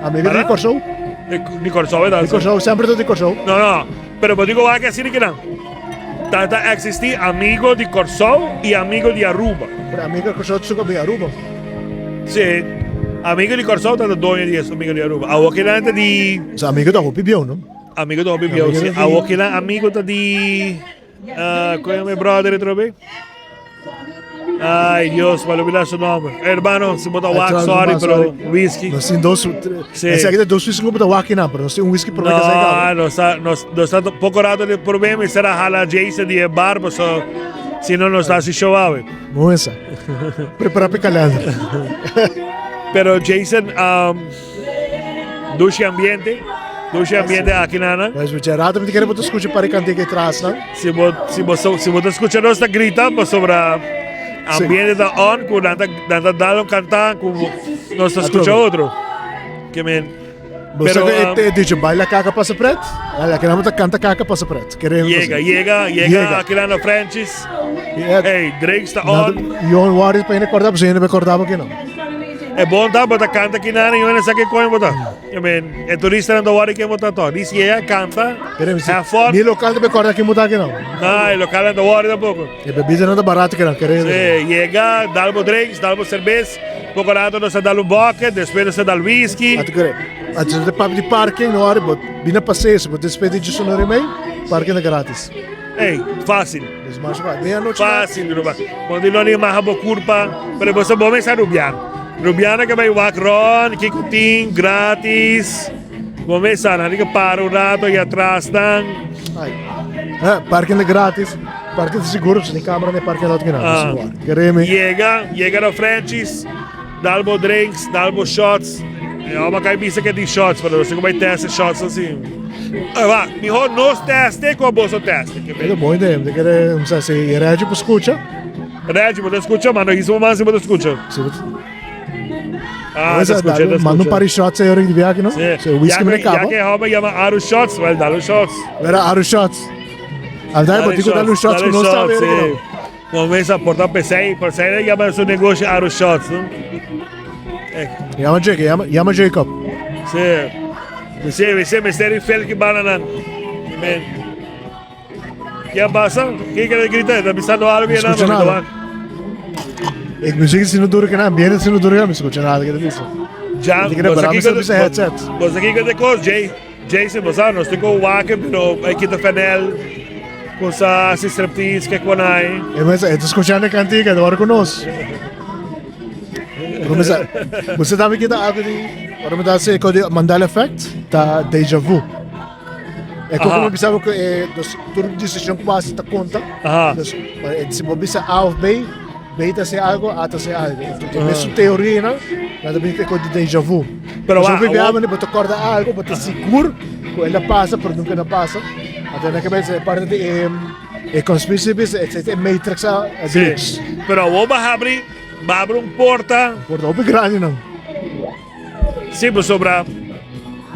Amigo di Kòrsou. Di Kòrsou e ta. Di Kòrsou, semper ta di Kòrsou. No, no, pero bo digo wak asina kinan. Ta ta existi amigo di Kòrsou i amigo di Aruba. Pero amigo di Kòrsou ta suka bin Aruba. Si, amigo di Kòrsou ta ta doño di amigo di Aruba. Awor kinan ta di. So amigo ta hopi bieu, no? Amigo ta hopi bieu, si. Awor kinan amigo ta di. Kon yama e brother otra vez? Ay, Dios, me olvidé su nombre. Hermano, si bota wak, sorry, pero whisky. Nos tin dos, Sí. Ese aquí dos whisky como wak na, pero nos tin un whisky por que No, no está, no, no está poco rato de problema y será jala Jason di el bar, pues so, si no, no está así show awe. Mooi esa. Prepara pe kalender. Pero Jason, um, Dushi ambiente. Dushi ambiente aki nana. Mas mucha rato mi te kere bo ta escucha pare cantica atrás, no? Si bo si bo si bo ta escucha nos ta grita pasobra ambiente ta on ku nan ta nan ta dal un kanta ku nos ta escucha otro. Ke men. Bo sa ku e dicho baila kaka pasa pret? Ala kila ta kanta kaka pasa pret. Kere Yega, yega, yega kila na Francis. Hey, drinks ta on. Yon wari pa hende korda, pasobra hende bai korda bo kino. E bon ta bo ta kanta kinana yon sa ke koin bo ta. I mean, e turistanan ta wari ken bo ta to. Dis yega kanta. Have fun. Ni lokal ta bai korda ken bo ta kino. Na, e lokalnan ta wari tampoko. E bebidanan ta barato kina, kere. Si, yega, dal bo drinks, dal bo serbes. Poko rato nos a dal un bucket, despues nos a dal whisky. Atu kere, antes de papia di parking, no ori, bo bina paseo, si bo despues di djis-un ora i mei, parking ta gratis. Ey, facil. Dus masha fácil. Meia nochi na. Facil, ruman. Bo no ni maha bo curpa, pero bo sa bo mester Rubiano. Rubiano ke bai wak rond, kiko tin, gratis. Bo mester, nan tin ke para un rato ahi atras nan. Ay. Eh, parking ta gratis. Parke ta seguro, si tin camera den parke lot kina. Ah. Keremi. Yega, yega na Frenchies, dal bo drinks, dal bo shots. Ja, maar kan bisa que tin shots, pero no sé como test shots así. Ah, va, mejor nos teste con boso teste. É bom ideia, de querer, não sei se Reggie por escucha. Reggie, você escucha, mano, isso mais você escucha. Se Ah, escucha, escucha. Manda un par de shots aí, de viaje, no? Sí. Se whisky me acaba. Ya que home llama Aru Shots, well, dalo shots. Era Aru Shots. Andai, bo tin ku dal un shots ku nos sabe. Sí. Comienza a portar pesei, pesei llama su negocio Aru Shots, no? Eh. Llama Jacob, llama, llama Jacob. Sí. Sí, sí, me seri fel ki bananan. Amen. ¿Qué pasa? ¿Qué quiere gritar? Está pisando algo y nada. nada. Ik muziek is no duro que na ambiente is no duro que me escucha nada que te dice. Ja, headset. Vos aquí que te cos, Jay. Jason, bo sa, nos tin ku wak, pero e kita fenel ku sa hasi striptease ke kon ai. E mesa, e ta skuchando e kantika, e ta wòrdu ku nos. Pero mesa, bo sa tambe kita algu di, ora mi ta hasi e kos di Mandela Effect, ta deja vu. E kos ku mi bisa bo ku e, dus tur desishon ku bo hasi ta konta. Dus, si bo bisa A òf B, B ta hasi algu, A ta hasi algu. Enton e mesun teorianan, nan ta bini ku e kos di deja vu. Pero Pasobra hopi biaha bo ta kòrda algu, bo ta sigur ku el a pasa, pero nunka el a pasa. Anto nan ke pensa e parti di e conspiracy bisa e e matrix a glitch. Sí, pero awor bo a habri, bo a habri un porta. Un porta hopi grandi nan. Sí, pasobra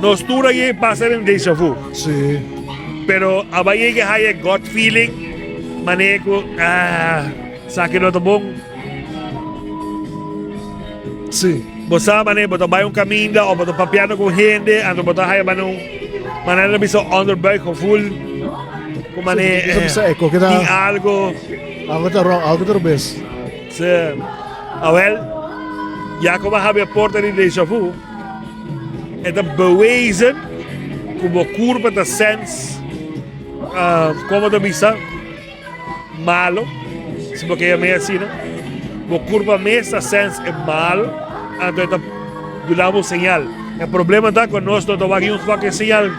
nos tur a yega pasa den deja vu. Sí. Pero a bai yega haya e gut feeling, manera ku ah, esaki no ta bon. Sí. Bo sa manera bo ta bai un kaminda of bo ta papiando ku hende, anto bo ta haya manera un manera ta bisa onderbuikgevoel ku manera Sí, eh, tin algo. Algo ta wrong, algo ta robes. Sí. Awel, Jacob a habri e porta di deja vu. E ta bewezen ku bo kurpa ta sens, uh, komo ta bisa, malo, si bo ke yam'é asina. Bo kurpa mes ta sens e malo, anto e ta duna bo señal. E problema ta ku nos no ta wak niun fucking señal.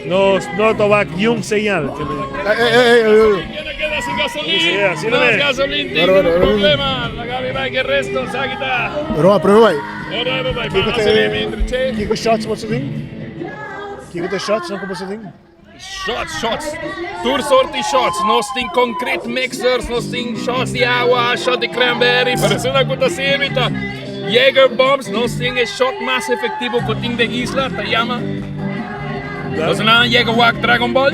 Nos no ta wak niun señal. Ey, ey, ey, ey, ey. Tiene que dar sin gasolina. Sí, así Más no es. gasolina, Pero, tiene pero, pero. problema. La Gaby va que resto, saquita. Roa, prueba bai. Ora, va, va, Kiko va, te, se ve, che. kiko shots bo tin? Kiko te shots no ku bo tin? Shots, shots. Tur soort di shots. Nos tin concrete mixers, nos tin shots di awa, shot di cranberry, pero esun ku ta sirbi ta Jäger bombs, nos tin e shot mas efectivo ku tin den isla, ta yama. Nos nan yega wak Dragon Ball.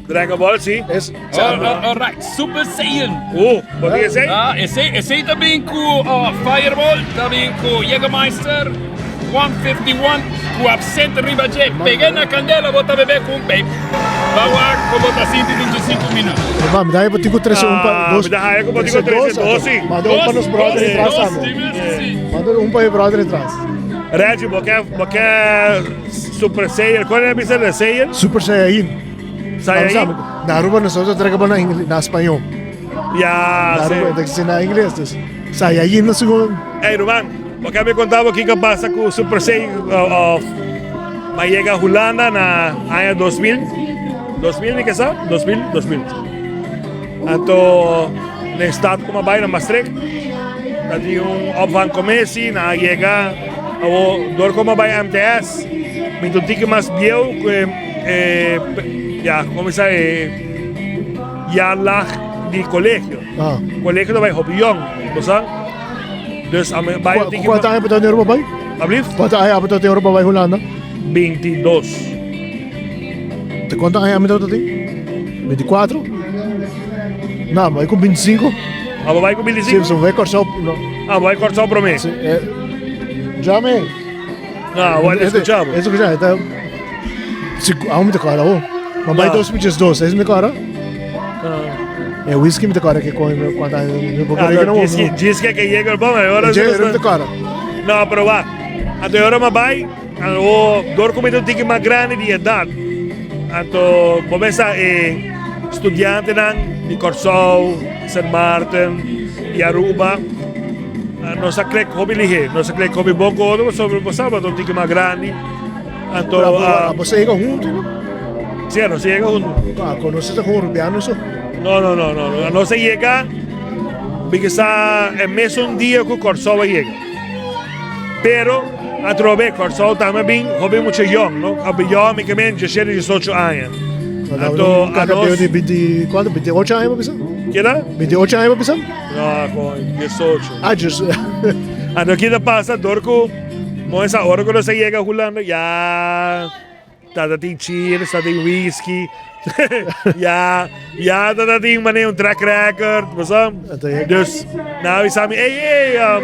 Dragon Ball, sí. Es, Alright, Super Saiyan. Wat is esei? Ah, esei, esei ta bin ku uh, Fireball, ta bin ku Jägermeister 151, ku absent riba dje. Pega na candela, bo ta bebe ku un pep. Bawa ku bo ta sinti 25 minuut. Ma, mi da bo tico 13 un pa Ah, dos. mi da haya ku bo tico 13 dos, sí. Manda un pa nos brother Dos, atrás dos, tambe. di mes, sí. Manda un pa e brother atrás. Reggie, bo ke, bo ke Super Saiyan. Cuál es la Saiyan? Super Saiyajin. Saiyajin? Na Aruba nosotros treka na ingles, na español. Ya, Na Aruba sí. ta na ingles, dus Saiyajin no segun. Hey, Ruman, bo ke me contaba kiko pasa ku Super Saiyan of ma yega Hulanda na aña 2000. 2000 mi ke sa? 2000, 2000. Anto na stad ku bai na Maastricht, ta di un opvangcommissie, na yega awo dor ku bai MTS, mi ta un tiki mas bieu ku e. Ya, kuminsá e jaarlag di kolegio. Ah. Kolegio ta bai hopi yong, bo sa? Dus a mi bai Ku kuantu aña bo ta den Europa bai? Ablief? Kuantu aña bo ta den Europa bai Hulanda? 22. Te kuantu aña mi tabata tin? 24? No, bai ku 25. Ah, bo bai ku 25? Si, bai Kòrsou. No. Ah, bo bai Kòrsou promé. Si, eh, Jame. No, bo a escucha bo. Escucha, eta Si, aún mi te kòrda ho. Ma bai 2012, es mi kòrda? Ah. E whisky mi te kòrda ke kon kuantu aña mi por Ah, que no. Djis djis ke yega el bon, ahora Dje mi te kòrda. No, pero wak. Anto ahora ma bai, anto dor ku mi ta un tiki mas grandi di edat. Anto bo mesa e studiantenan di Kòrsou, Sint Maarten i Aruba. Nos a klek hopi lihé, nos a klek hopi bon ku otro pasobra bo sa bo ta un tiki mas grandi. Anto, Pero abo, abo se yega huntu, no? Sí, nos a yega huntu. Ah, conoce ta con Rubiano so? No, no, no, no, no. Nos a yega, porque sa e mesun dia ku Kòrsou a yega. Pero, atrobe, Kòrsou tambe bin hopi mucha yong, no? Hopi yong, mi ke men diesshete, diesocho aña. Anto, Un kaka anos... beu di 20, kuantu? 28 aña pa bisa? Keda? 28 aña pa bisa? No, kon 18. Ah, just... Anto, kita pasa dor ku... Moe sa ora ku nos a yega Hulanda ya tata tin cheers, tata tin whisky, ya ya tata tin manera un track record, bo sa? Dus nan a bisa mi, ey ey, um,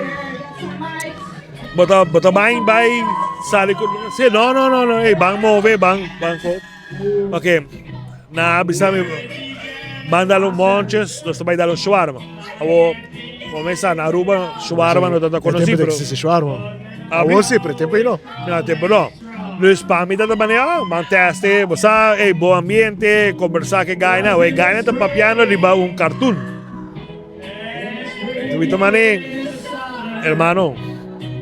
bo ta bo ta bai bai sali ku si no no no no, ey ban move, ban ban ko. Ok, nan a bisa mi ban dal un monches, nos ta bai dal un shawarma. Awor, bo sa, na Aruba shawarma no ta konosí, pero. Existe shawarma. Awor sí, pero tempo ei no. No, tempo no. Dus pa mi ta ta manera, ah, ban teste, bo sa, ey, bon ambiente, kombersá ku e gaina. Awor e gaina ta papiando riba un kartun. Mi ta mane, hermano,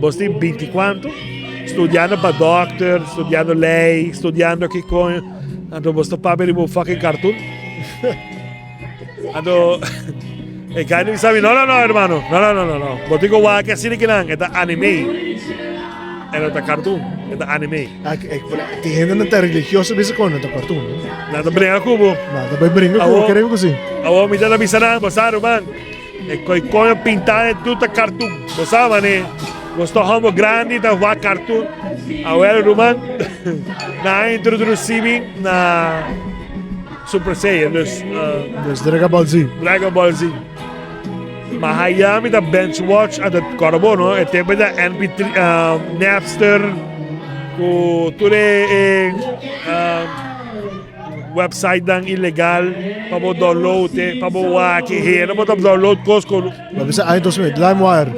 bos tin binti kuantu, studiando pa dokter, studiando lei, studiando ki koño, anto bos ta papia riba un fucking cartoon. Anto, e kai no sabi, no, no, no, hermano, no, no, no, no, no. Bo tin ku wak asina kinan, e ta anime. E no ta cartoon, e ta anime. Tin hende nan ta religioso bisa kon nan ta cartoon. Nan ta bringa ku bo. Nan ta bai bringa ku bo, kere ku si. Awor mi ta ta bisa nan, bo sa ruman, e koi koño pintá e tur ta cartoon. Bo sa mane, bo sta homber grandi ta wak cartoon. Awel ruman, nan a introdusi mi na Super Saiyan, dus. Dus Dragon Ball Z. Dragon Ball Z. Ma haya mi ta bench watch a dat kòrda bo no e tempo ta mp3 Napster ku tur e e website nan ilegal pa bo download e pa bo wak e hende bo ta download kos ku Bo bisa aña 2000 LimeWire.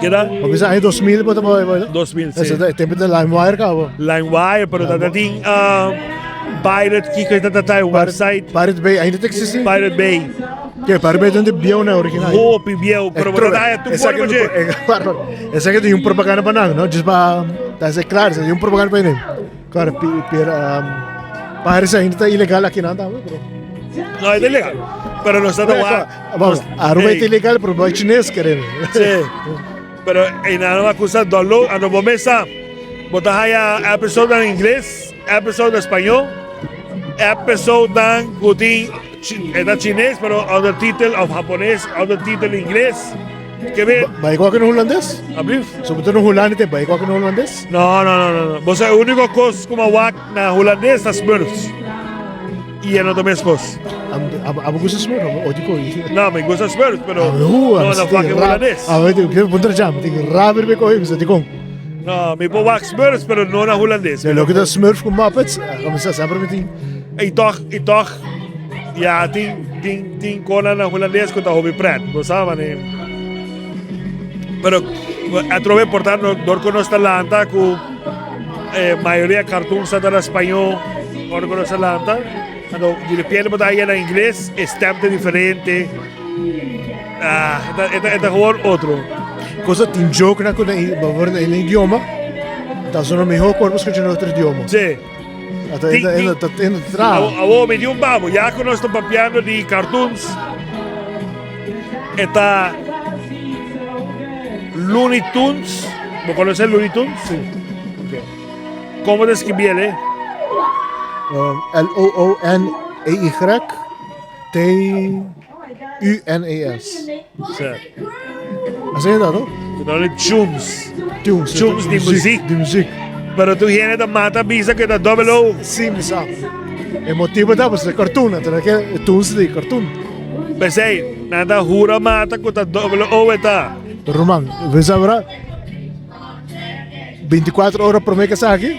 Keda? Bo bisa aña 2000 bo ta 2000 si. E tempo ta LimeWire kaba. LimeWire pero ta tin Pirate kiko e ta ta e website. Pirate Bay ainda ta existi? Pirate Bay. Ke Pirate Bay ta un bieu na original. Hopi bieu, pero bo ta haya tur por dje. Esaki ta un propaganda pa nan, no? Just pa ta ser claro, esaki un propaganda pa nan. Claro, pero Pirate ainda ta ilegal aki nan tambe, pero. No, e ta ilegal. Pero nos ta wak. Vamos, Aruba ta ilegal, pero bai chines kere. Sí. Pero einan a kusa download, ano bo mesa. Bo ta haya episode na ingles, episode na spañol, episode nan ku tin E ta chines, pero ondertitel of japones, ondertitel ingles. Ke be? Bai kwak in holandes? Ablief? So beto no Holanda te bai kwak in holandes? No, no, no, no. no. Bo sa único kos kuma wak na holandes ta Smurfs. I e no ta mes kos. Abo gusta Smurf? Abo odi ko. No, mi gusta Smurfs, pero no na fucking holandes. Abo te ke puntra jam, te raber be ko him, sa te kon. No, mi por wak Smurfs, pero no na holandes. De loke ta Smurf ku Muppets, mi sa sempre mi tin. I toch, i toch, ja, tin, tin, tin kona na hulandes ku ta hopi pret, bo sa mane. Pero atrobe por ta no, dor ku nos ta lanta ku eh, mayoria cartoons ta na spañó, ora ku nos ta lanta, anto di repente bo ta haya na ingles, e stem ta diferente. Ah, e ta, e ta, e ta gewoon otro. Cosa tin joke na ku na, na idioma, ta zona mehor ku ora bo skucha na otro idioma. Sí. Awor mi di un babo, ya ku nos ta papiando di cartoons, e ta Looney Tunes. Bo konosé Looney Tunes? Sí. Okay. Komo ta skibi el, eh? L-O-O-N-E-Y T-U-N-E-S. Sí. Asina ta, no? No le tunes. Tunes. Tunes di muziek. Di muziek. Pero tu hende ta mata bisa ku ta double O. Sí, mi sa. E motivo ta pasobra cartoon, anto nan ke tunes di cartoon. P'esei, nan ta hura mata ku ta double O e ta. Ruman, bo sa wera? 24 ora prome ke esaki,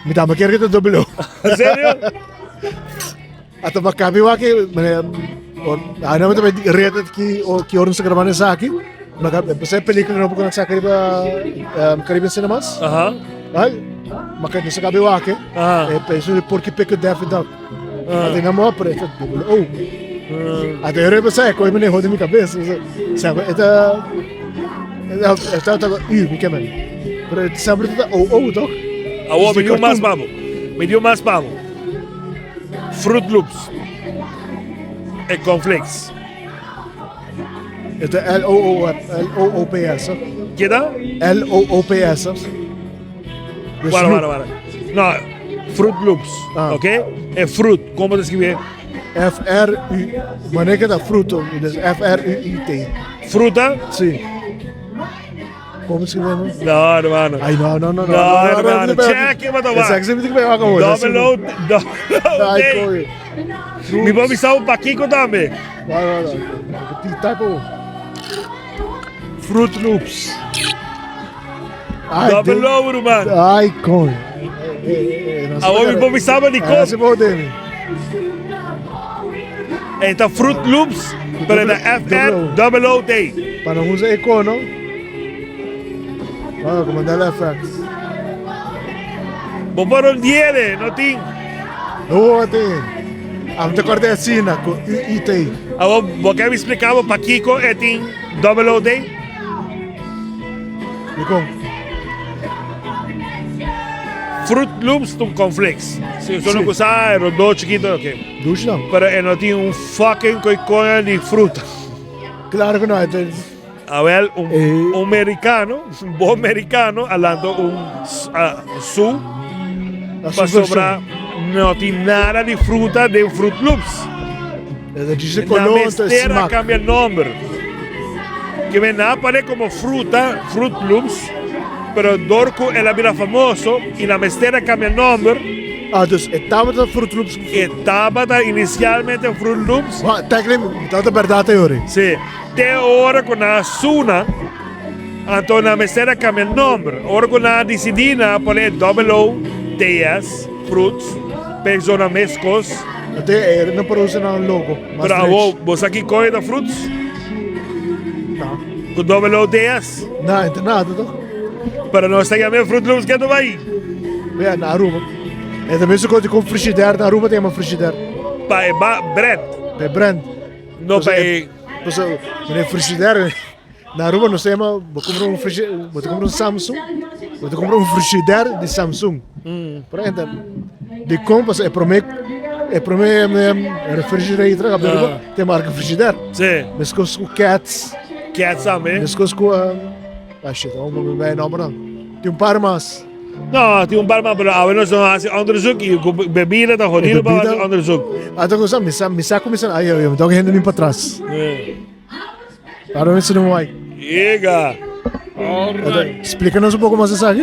mi tambe kier ke ta double O. En serio? Ata pa kabi wak ai no me reta ki o ki ora nos ta grabando esaki. Ma pensé película nobo ku nan saka riba Caribbean Cinemas. Aha. Ai, ma ka nos kabi wak. Aha. E penso di Porky Pig ku Daffy Duck. Ata na mo pero esta double O. Ata eu repensé ko me jode mi cabeza. Sabe, esta esta ta U, mi kemen. Pero sempre ta O O toch? Awo, mi di un mas pa bo. Mi di un mas pa bo. Fruit Loops e Cornflakes. E ta L-O-O-P-S. Keda? L-O-O-P-S. Wara, wara, wara. No, Fruit Loops. Ah. Ok? E fruit, como te escribe? F-R-U. Wanneer que ta fruto, dus F-R-U-I-T. Fruta? Sí. Como se llama? No, hermano. Ay, no, no, no. No, hermano. Check it, wat Exacto, se me va como. Double O, double O. Ay, coño. Mi por bisa un paquico tambe. No, no, no. Ti typo. Fruit Loops. Ay, Double O, ruman. Ay, coño. Awor mi por bisa di com. Se por demi. Esta Fruit Loops, pero ta F R double O T. Para usa icono. Vamos a comandar la FX. Bo por un diere, no tin. No, tin. Am te corte asina con U I T. Awor, bo ke mi explica bo pakiko e tin double O T? Dikon? Fruit Loops ta un cornflakes. Si usted no Sí. kusa, e rondó chikito, ok. Douche dan. Pero e no tin un fucking koikoña di fruta. Claro que no. Het Awel, un, Eh. un mericano, un bon mericano, a lanta un s- ah, su a pa su sobra no tin nada di fruta den Fruit Loops. Het is de Na color, het mester a smaak. cambia nomber. Que me na pare como fruta, Fruit Loops, pero door cu el a bira famoso y na mester a cambia nomber. Ah, dus e tabata Fruit Loops. E tabata inicialmente Fruit Loops. Ma, technically, tabata berdad te ori. Sí. Te ora cu nan a suna, anto nan mester a cambia nomber. Ora cu nan a dicidi, nan a pone W-T-S, Fruits, p'e zona mescos. Anto e no por usa nan logo. Mas Pero awo, bo sa kico e ta Fruits? No. Cu W-T-S? No, enta nada toch. Pero nos ta yama e Fruit Loops ketu bay. Ja, na Aruba. E ta mesun cos di con Frigidaire, na Aruba ta yama Frigidaire. Pa e ba brand. Pa e brand. No pa e. Paso, meneer Frigidaire, na Aruba nos ta yama, bo compra un frigi, bo ta compra un Samsung, bo ta compra un Frigidaire di Samsung. Pero enta, dicon paso e prome, e prome refrigerator a Aruba ta e marca Frigidaire. Sí. Mescos cu Cats. Cats tambe. Mescos cu, ah shit, awor mi bay nombernan. Tin un par mas. No, tin un par mas, pero awe nos no haci onderzoek y cu bebida ta jodido pa haci onderzoek. Ata cosa, mi sa, mi sa cuminsa, ay, ay, mi toca hende bin pa tras. Ahora mi no wai. Yega. Alright. Explícanos un poco mas esaki.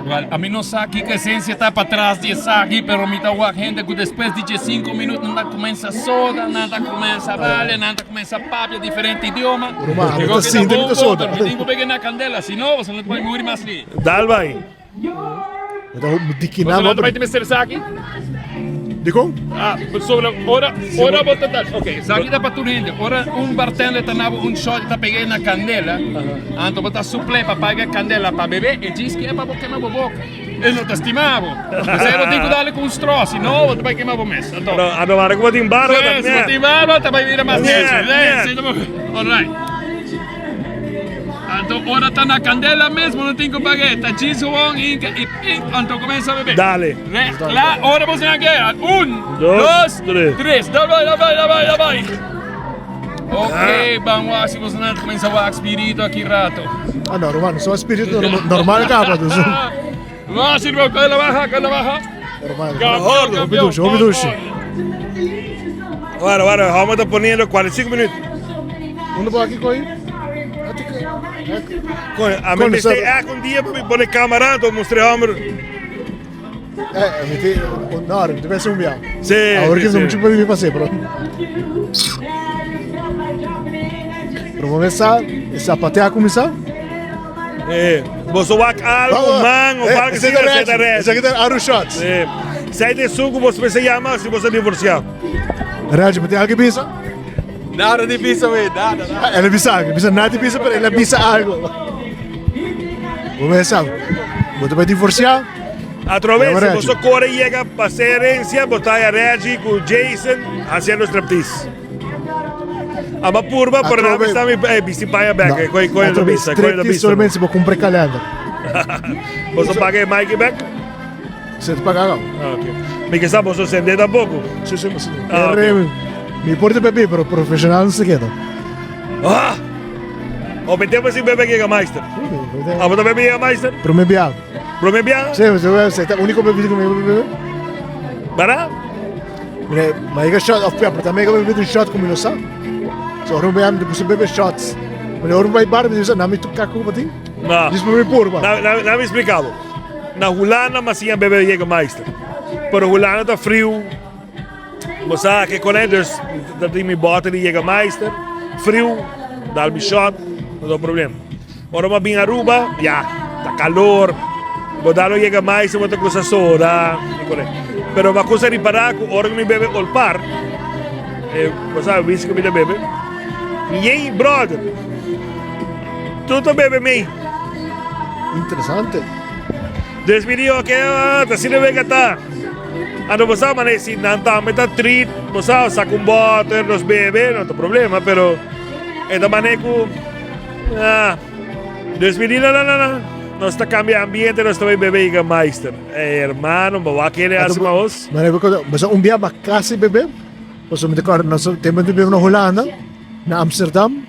Wel, a mi no sa kiko esencia ta patras di esaki, pero mi ta wak hende ku despues di 5 minuut nan ta kumensa soda, nan ta kumensa bale, nan ta kumensa papia diferente idioma. Ruma, Digo mi ta que ta sinti mi bon ta bo, soda. pero mi tin ku pega na kandela, si no, boso no ta bai muri mas li. Dal bai. Mi ta di kina Boso no ta bo. bai tin mester esaki? Dikon? Ah, pasobra ora, ora bo ta dal, ok, esaki ta pa tur hende. Ora un bartender ta nabo un shot i ta peg'é na kandela, anto bo ta supl'é pa paga e kandela pa bebé, e djis ke pa bo kema bo boka. E no ta stima bo. P'esei bo tin ku dal ku un straw, si no bo ta bai kema bo mes. Anto. Pero a no mara ku bo tin barba ta Sí, si bo tin barba ta bai bira mas nechi. Ñe, ñe. Alright. Anto ora ta na candela mes bo no tin cu pague ta djis gewoon hinca y pink anto comensa bebe. Dale. Re cla ora bo sina ke un Dos, dos tres. tres da bai da bai da bai da bai. Ok ban wak si bo sina comensa wak spirito aki rato. Ah no, ruman, so spirito normal caba dus. Wak si ruman, coge la baha, coge la baha. Campeon, Hopi dushi, hopi dushi. Wara, wara, hou ta poniendo 45 minuut. Unda bo aki koi? Koi, a mi mester echt un dia pa mi pone camera to mustra e homber. Eh, mi ti, no, mi ti pensa un bia. Sí, Awor sí, que sí. mucho pa mi pasé, pero. Pero comienza, zapatea comienza. Eh, boso wak algo, man, of algo Ese así, ta ese ta Reggie. Reggie. Ese ta Aru Shots. Eh, Zij de suku boso mester yama si boso divorcia. Reggie, maar algo bisa? Nada di bisa, wey, nada, nada. El a bisa algo, bisa nada di bisa, pero el a bisa algo. Bo mester sa, bo ta bai divorcia? Atrobe, Llama si Reggie. boso kore yega pa se herencia, bo ta haya Reggie ku Jason haciendo striptease. Ama purba, pero na Atrobe. bisa mi eh, bisti paña bek, eh, koi koi lo Atrobe, bisa, koi lo striptease bisa. solamente si bo kumpra e kalender. Boso paga e Mikey bek? Se te paga gau. Ah, ok. Mi ke sa boso sende tampoco. Sí, sí, sí. Ah, ok. R, Mi por te bebé, pero profesional no se queda. Ah! O mi tempo sin bebe Jägermeister. Ah, bo ta bebe Jägermeister? Prome bia. Prome bia? Sí, sí, sí, ta único bebida que me bebe. Bara? Mire, ma ik shot of ja, pero también ik bebe un shot como lo sa. So ora me am de bebe shots. Maar ora bij bar me na mi tu kaku batin. No. Dus me purba. Na, na, na mi explicabo. Na Hulanda mi a siña bebe Jägermeister. Pero Hulanda ta friu. Bo sa ke con e, dus ta tin mi bote di Jägermeister. Friu, dal mi shot, no ta problema. Ora mi a bin Aruba, ya, ta calor. Bo dal un Jägermeister, bo ta cusa soda y con e. Pero mi a cusa ripara cu ora cu mi bebe Olpar, e, bo sa whisky cu mi ta bebe, yey brother, tur ta bebe mey. Interesante. Dus mi di oke, ah, ta asina wega ta. Anto bo sa manera si nan tambe ta treat, bo sa, saca un boter, nos bebe, no ta problema, pero e ta manera cu, ah, dus mi di no, no, no, no, nos ta cambia ambiente, nos ta bay bebe Jägermeister. Eh, hermano, bo wak kere haci pa os? Manera cu bo sa un bia ba casi bebe, pasobra mi ta corda nos tempo mi ta biba na Hulanda, na Amsterdam,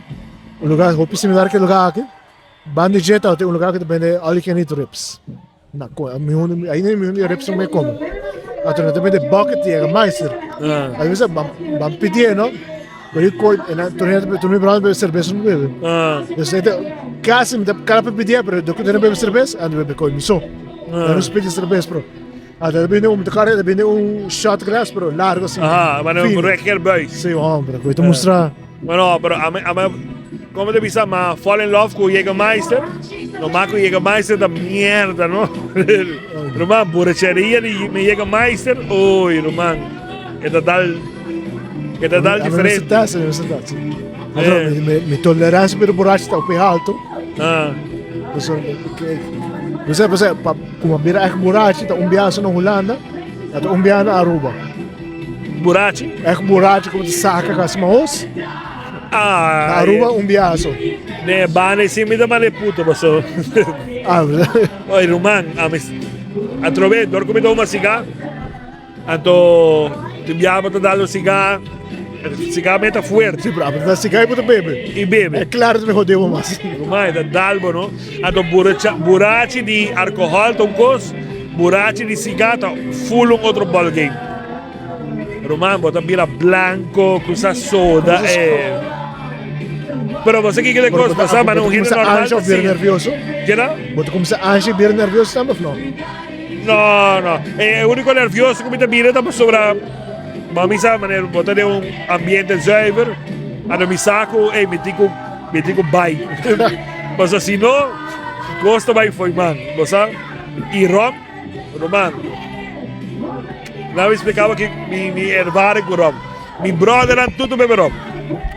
un lugar hopi similar cu e lugar aki. Banda di dje tabata un lugar ku ta bende all you can eat ribs. Na ko mi hundu ainda mi hundu e ribs no me come. Anto nan ta bende bucket di Jägermeister. Ah. Ahí mi sa ban ban pidié no. Pero i koi en nan tur hende tur mi brother bebe serbes no bebe. Ah. Dus e ta kasi mi ta kala pa pidié pero dor ku nan bebe serbes ando bebe koi mi so. Ah. Nan no pidi serbes pero anto ta bende un mi ta kòrda ta bende un shot glass pero largo asina. Aha, maar un Fino. rekker buis. Sí hombre, ku ta mustra. Bueno, pero ami, ami, como te bisa, ma fall in love cu Jägermeister. No ma cu Jägermeister ta mierda, no? Ruman, borracheria di mi Jägermeister, oei, ruman, e ta dal, e ta dal A mi diferente. mester test, a mi mester test. Eh. Mi, mi, mi tolerancia per borracho ta op alto. Ah, Dus, dus, dus, pa, kuma bira echt borracho, ta un biaha na Hulanda, ta un biaha na Aruba. Burachi? Echt burachi como te saca casi mahos. Ah, Na Aruba un biaso. Ne bane si mi da male puto paso. Ah, Oi ruman, a mi atrobe dor ku mi ta huma siga. Anto tin biaha bo ta dal un siga, siga me ta fuerte. Sí, pero a ta siga y bo ta bebe. I bebe. E claro ta mehor debo mas. Ruman, e ta dal bo no. Anto buracha, burachi di alcohol ta un cos, burachi di siga ta full un otro ball game. Ruman, bo ta bira blanco, cruza soda, eh. Pero bo sa kiko de cos, pasa, ma un hende normal Bo ta bira nervioso? Keda? Bo ta cuminsa ansha y bira nervioso tambe of no? No, no. E unico nervioso cu mi ta bira ta pasobra bo mi sa manera bo ta den un ambiente zuiver, anto mi sa cu ey mi tin cu mi tin cu bay. Pasobra si no, cos ta bay fo'i man, bo sa. Y rom, ruman, laat mi explica bo aki mi mi ervaring cu rom. Mi brothernan tur ta bebe rom.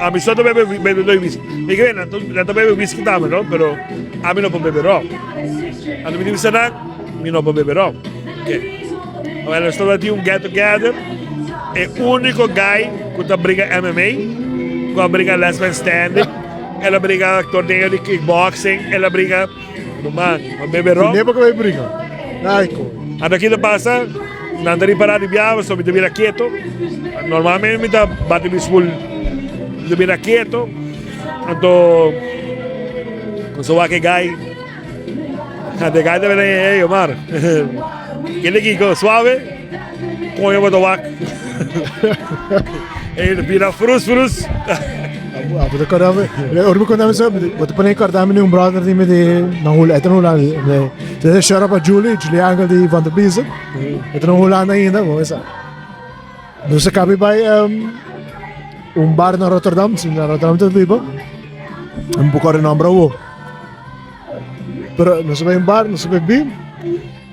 Ami so ta bebe bebe doy whisky. Mi ke nan nan ta bebe whisky tambe no, pero ami no por bebe rom. Anto mi di bisa nan, mi no por bebe rom. Oke. Awel nos tabata tin un get together, e úniko guy ku ta bringa MMA, ku a bringa last man standing, el a bringa torneo di kickboxing, el a bringa, ruman, pa bebe rom. Ku bai bringa. Ai ko. Anto ki ta pasa, nan ta ripará di biaha pasobra mi ta bira keto. Normalmente mi ta bati mi spoel, mi ta bira keto. Anto, ku so wak e guy, anto e guy ta bira, hey Omar, kende kiko, suave? Coño bo ta wak. E bira frus frus. Ah, bo ta corda mi, ora mi conta mi so, bo ta pone corda mi di un brother di mi di na Hulanda, e ta na Hulanda, e ta shout out pa Julie, Julie Angel di Van der Biezen, e ta na Hulanda ainda, bo sa. Nos a kabi bai un bar na Rotterdam, si na Rotterdam ta biba, un poko renombre awo. Pero nos a bai un bar, nos a bebi,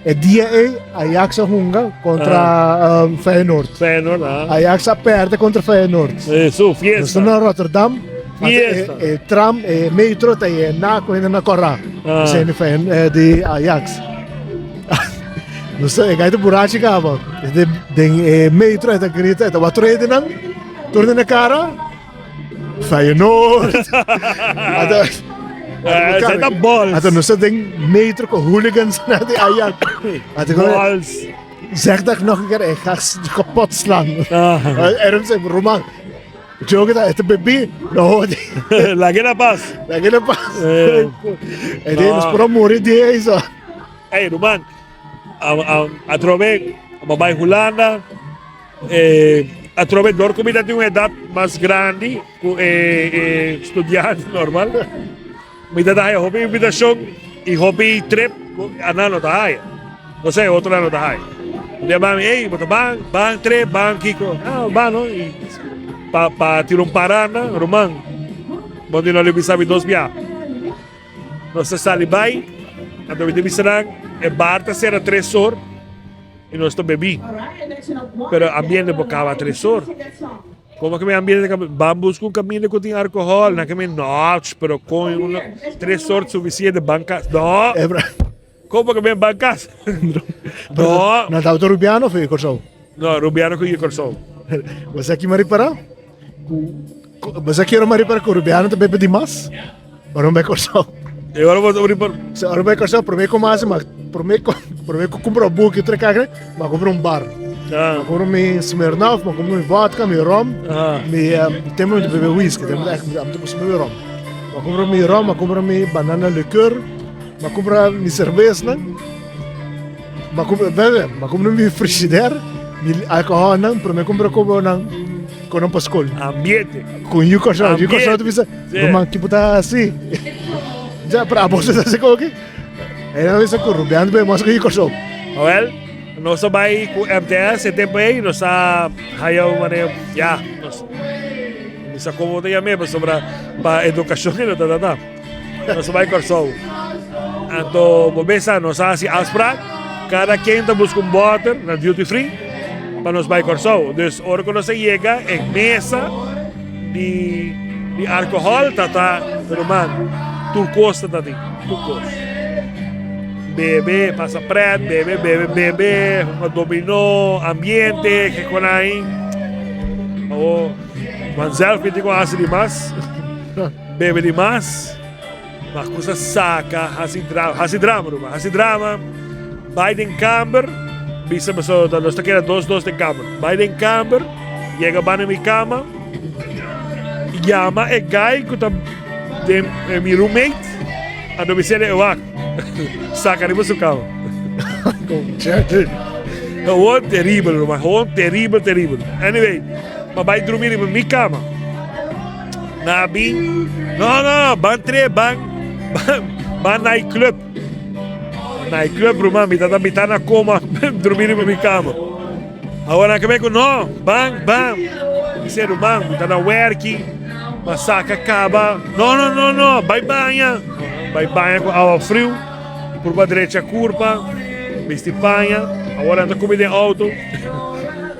e dia ei Ajax a hunga kontra Feyenoord. Feyenoord, ah. Ajax a perde kontra Feyenoord. Eso, fiesta. Nos ta na Rotterdam, Fiesta. E, e tram, e metro ta yená ku hende na kòrá. Ah. Esei di Feyen- di Ajax. Nos ta, e gai ta burachi kaba. Den, den e metro e ta grita, e ta wak tur hendenan, tur hende na kara, Feyenoord. Ata, Eh, esei ta bols. Ata nos ta den metro ku hooligans na di Ajax. Ata ku- Bols. Zeg dat nog een keer, ik ga ze kapot slaan. Ah. Erm zei, Roman, Joke ta, este bebí, no hodi. Lag'e na pas. Lag'e na pas. Eh. E di, nos No. por a muri di eso. Ey, ruman, atrobe bo bai Hulanda, eh, atrobe dor ku mi ta tin un edat mas grandi ku e e studiante normal, mi ta haya hopi invitashon i hopi trip ku anan no ta haya, osea otronan no ta haya. Un dia mami, ey, bo ta ban, ban trip, ban kiko, ah, ban no, i pa pa tira un paranda, ruman, bo tin no lo bisa mi dos bia. Nos ta sali bai, anto mi ta bisa nan e bar ta sera tres or i nos ta bebí. Pero ambiente por kaba tres or. Komo ke mi ambiente ta kaba? Ban buska un kaminda ku tin alkohòl. Nan ke mi no, pero kon tres or sufisiente ban kas. No! Komo ke mi ban kas? No! Nan tabata Rubiano of Kòrsou? No, Rubiano ku Kòrsou. Bo sa ki mi a ripará? Ku Bo sa ki ora mi a ripará ku Rubiano ta bebe dimas? Ora mi bai Kòrsou. E ora bo ta ripará? Si, ora mi bai Kòrsou promé ku mi hasi ma promé ku promé ku kumpra un buki tur e kaka mi a kumpra un bar. Mi a kumpra mi Smirnoff, mi a kumpra mi vodka, mi rom, mi tempu mi ta bebe whisky, tempu mi ta kustumbrá bebe rom. Mi a kumpra mi rom, mi a kumpra mi banana liqueur. M'a kumpra mi serbesnan, m'a kumpra bebe, m'a kumpra mi frigider, mi alkoholnan, prome kumpra kobonan ku nan pa skol. Ambiente. Ku yu Kòrsou, yu Kòrsou ta bisa, Ruman ki bo ta hasi? Ja, pero abo ta hasi koki? E nan bisa ku Rubian ta bebe mas ku yu Kòrsou. Awel, nos a bai ku MTS e tempu ei, nos a haya un manera, ya, nos, mi sa komo ta yam'é pasobra pa edukashon e no ta tata. Nos a bai Kòrsou. Anto bo mesa nos a hasi afsprak, kada ken ta buska un bòter na duty free pa nos bai Kòrsou. Dus ora ku nos a yega e mesa di di alkohòl ta ta ruman tur kos ta ta tin, tur kos. Bebe, pasa prèt, bebe, bebe, bebe, hunga dominó, ambiente, ke konai. Awor, vanzelf mi tin ku hasi di mas. Bebe di mas, mas kusa saka, hasi drama, hasi drama ruman, hasi drama, bai den kamber, bisa pasobra nos ta keda dos dos den kamber, bai den kamber, yega banda mi kama, yama e guy ku ta den mi roommate, anto mi sende e wak, saka riba su kama. Gewoon teribel ruman, gewoon teribel teribel. Anyway, mi a bai drumi riba mi kama. Na bin, no no, ban tre, ban, ban, ban night club. Night club, ruman, mi tata mi ta na coma, drumi riba mi cama. Awor nan keme ku no, ban, ban. Mi se ruman, mi ta na werki, ma saca caba. No, no, no, no, bai baña. Bai baña ku awa friu, purba drecha curpa, bisti paña. Awor nan ta kumi den auto.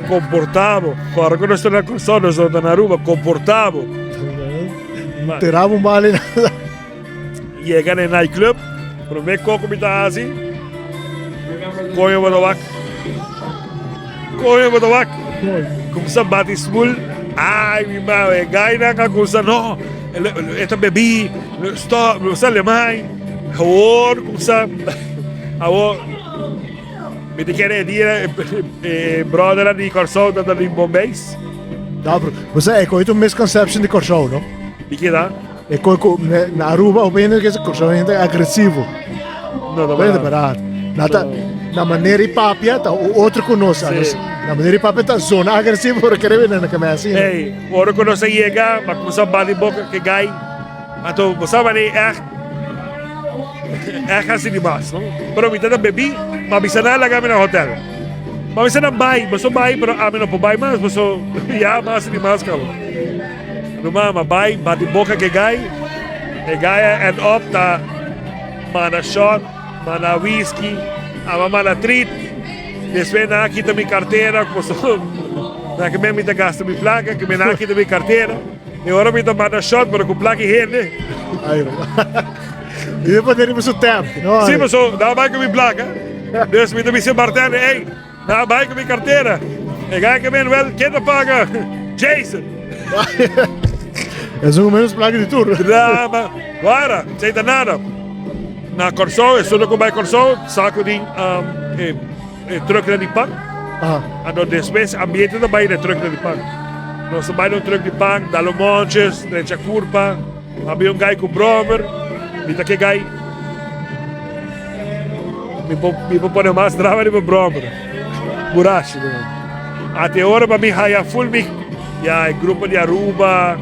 Comporta bo. Ora cu nos ta na Curaçao, nos no ta na Aruba. Comporta bo. Tira bo bali. Yega na e nightclub, prome co cu mi ta haci, coño bo ta wak. Coño bo ta wak. Cuminsa bati smoel. Ay, mi mame, e guynan a cuminsa, no, e ta bebi, stop, cuminsa lemay. Awor cuminsa, awor. Mi ta kere e dia e brothernan di Kòrsou ta di Bombeis. Da, pero bo sa e koe ta un misconception di Kòrsou, no? Di keda? E koe ku na Aruba hopi hende ta kere Kòrsou hende agresivo. No, ta Pero bèrdat. bèrdat. Na ta No. na manera di papia ta un otro ku nos. Sí. Na manera di papia ta zona agresivo, pero kere bini na keme asina. Hey, ora ku nos a yega, m'a kuminsá bati boka ku e gai. Anto bo sa manera ègt, ègt hasi di mas, no? Pero mi ta ta bebí, m'a bisa nan laga mi na hotel. M'a bisa nan bai, boso bai, pero ami no por bai mas, boso ya m'a hasi di mas kaba. Ruman, m'a bai, bati boka ku e gai, e gai a end up ta manda shot, manda whisky, a manda treat. Despues nan a kita mi kartera, ku boso nan ke men mi ta gasta mi plaka, ke men nan a kita mi kartera. E ora mi ta manda shot, pero ku plaka i hende. Ay, I mi poner riba su tap, no? Sí, paso nan a bai ku mi plaka. Dus mi ta bisa e bartender, ey, nan a bai ku mi kartera. E gai ke men, wel, ken ta paga? Jason. Esun ku menos plaka di tur. Drama. Wara, esei ta nada. Na Kòrsou, esun ku bai Kòrsou, sa ku tin e e trùknan di pan. Anto despues ambiente ta bai na e trùknan di pan. Nos ta bai na un trùk di pan, dal un monches, drecha kurpa, habia un gai ku bròmer, mi ta ke gai, mi por mi por pone mas drama riba bròmer, burachi. Ate ora pa mi haya ful mi, ya e grupo di Aruba.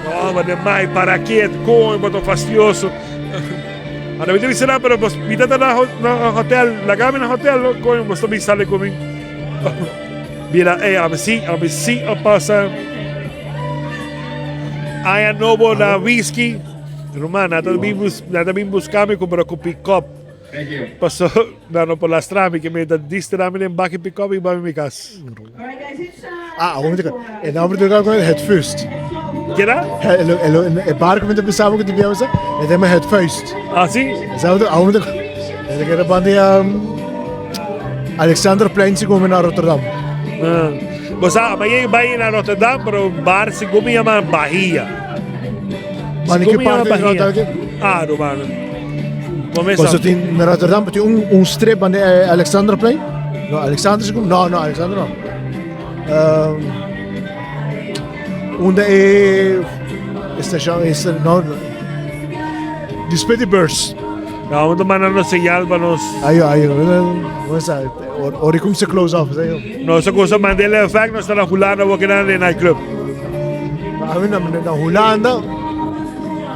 No, ma de mai paraket, koño, bo ta fastioso. Anda mi ta bisa nan, pero bos mi ta na na hotel, laga mi na hotel, no, koño, bos ta bin sali ku mi. Bira, ey, ami si, ami si a pasa aña nobo na whisky. Ruman, nan ta bin bus, nan ta bin buska mi ku pero ku pick-up. Paso nan no por lastra mi, ke mi ta distra mi den baki pick-up i bai mi kas. Ah, awor mi ta E nomber di lugar ku Het Vuist. Keda? E bar ku mi ta pensaba ku ta bia mesa, e ta yama Het Vuist. Ah, si? Sabe awor mi ta E ta keda banda di Alexanderplein segun mi na Rotterdam. Ah. Bo sa, ama yei bai na Rotterdam, pero bar segun mi yama Bahia. Mane ki parte di Rotterdam? Ah, ruman. Paso tin na Rotterdam tin un un strip banda di Alexanderplein. No, Alexander segun, no, no, Alexander no. Um, unda e station is no, después di beurs. No, we manda nos señal pa nos. Ayo, ayo, no sa, ori cum se close off, ayo. Nos cosa Mandela Effect, nos ta na Hulanda, we kena den nightclub. A mi na na Hulanda,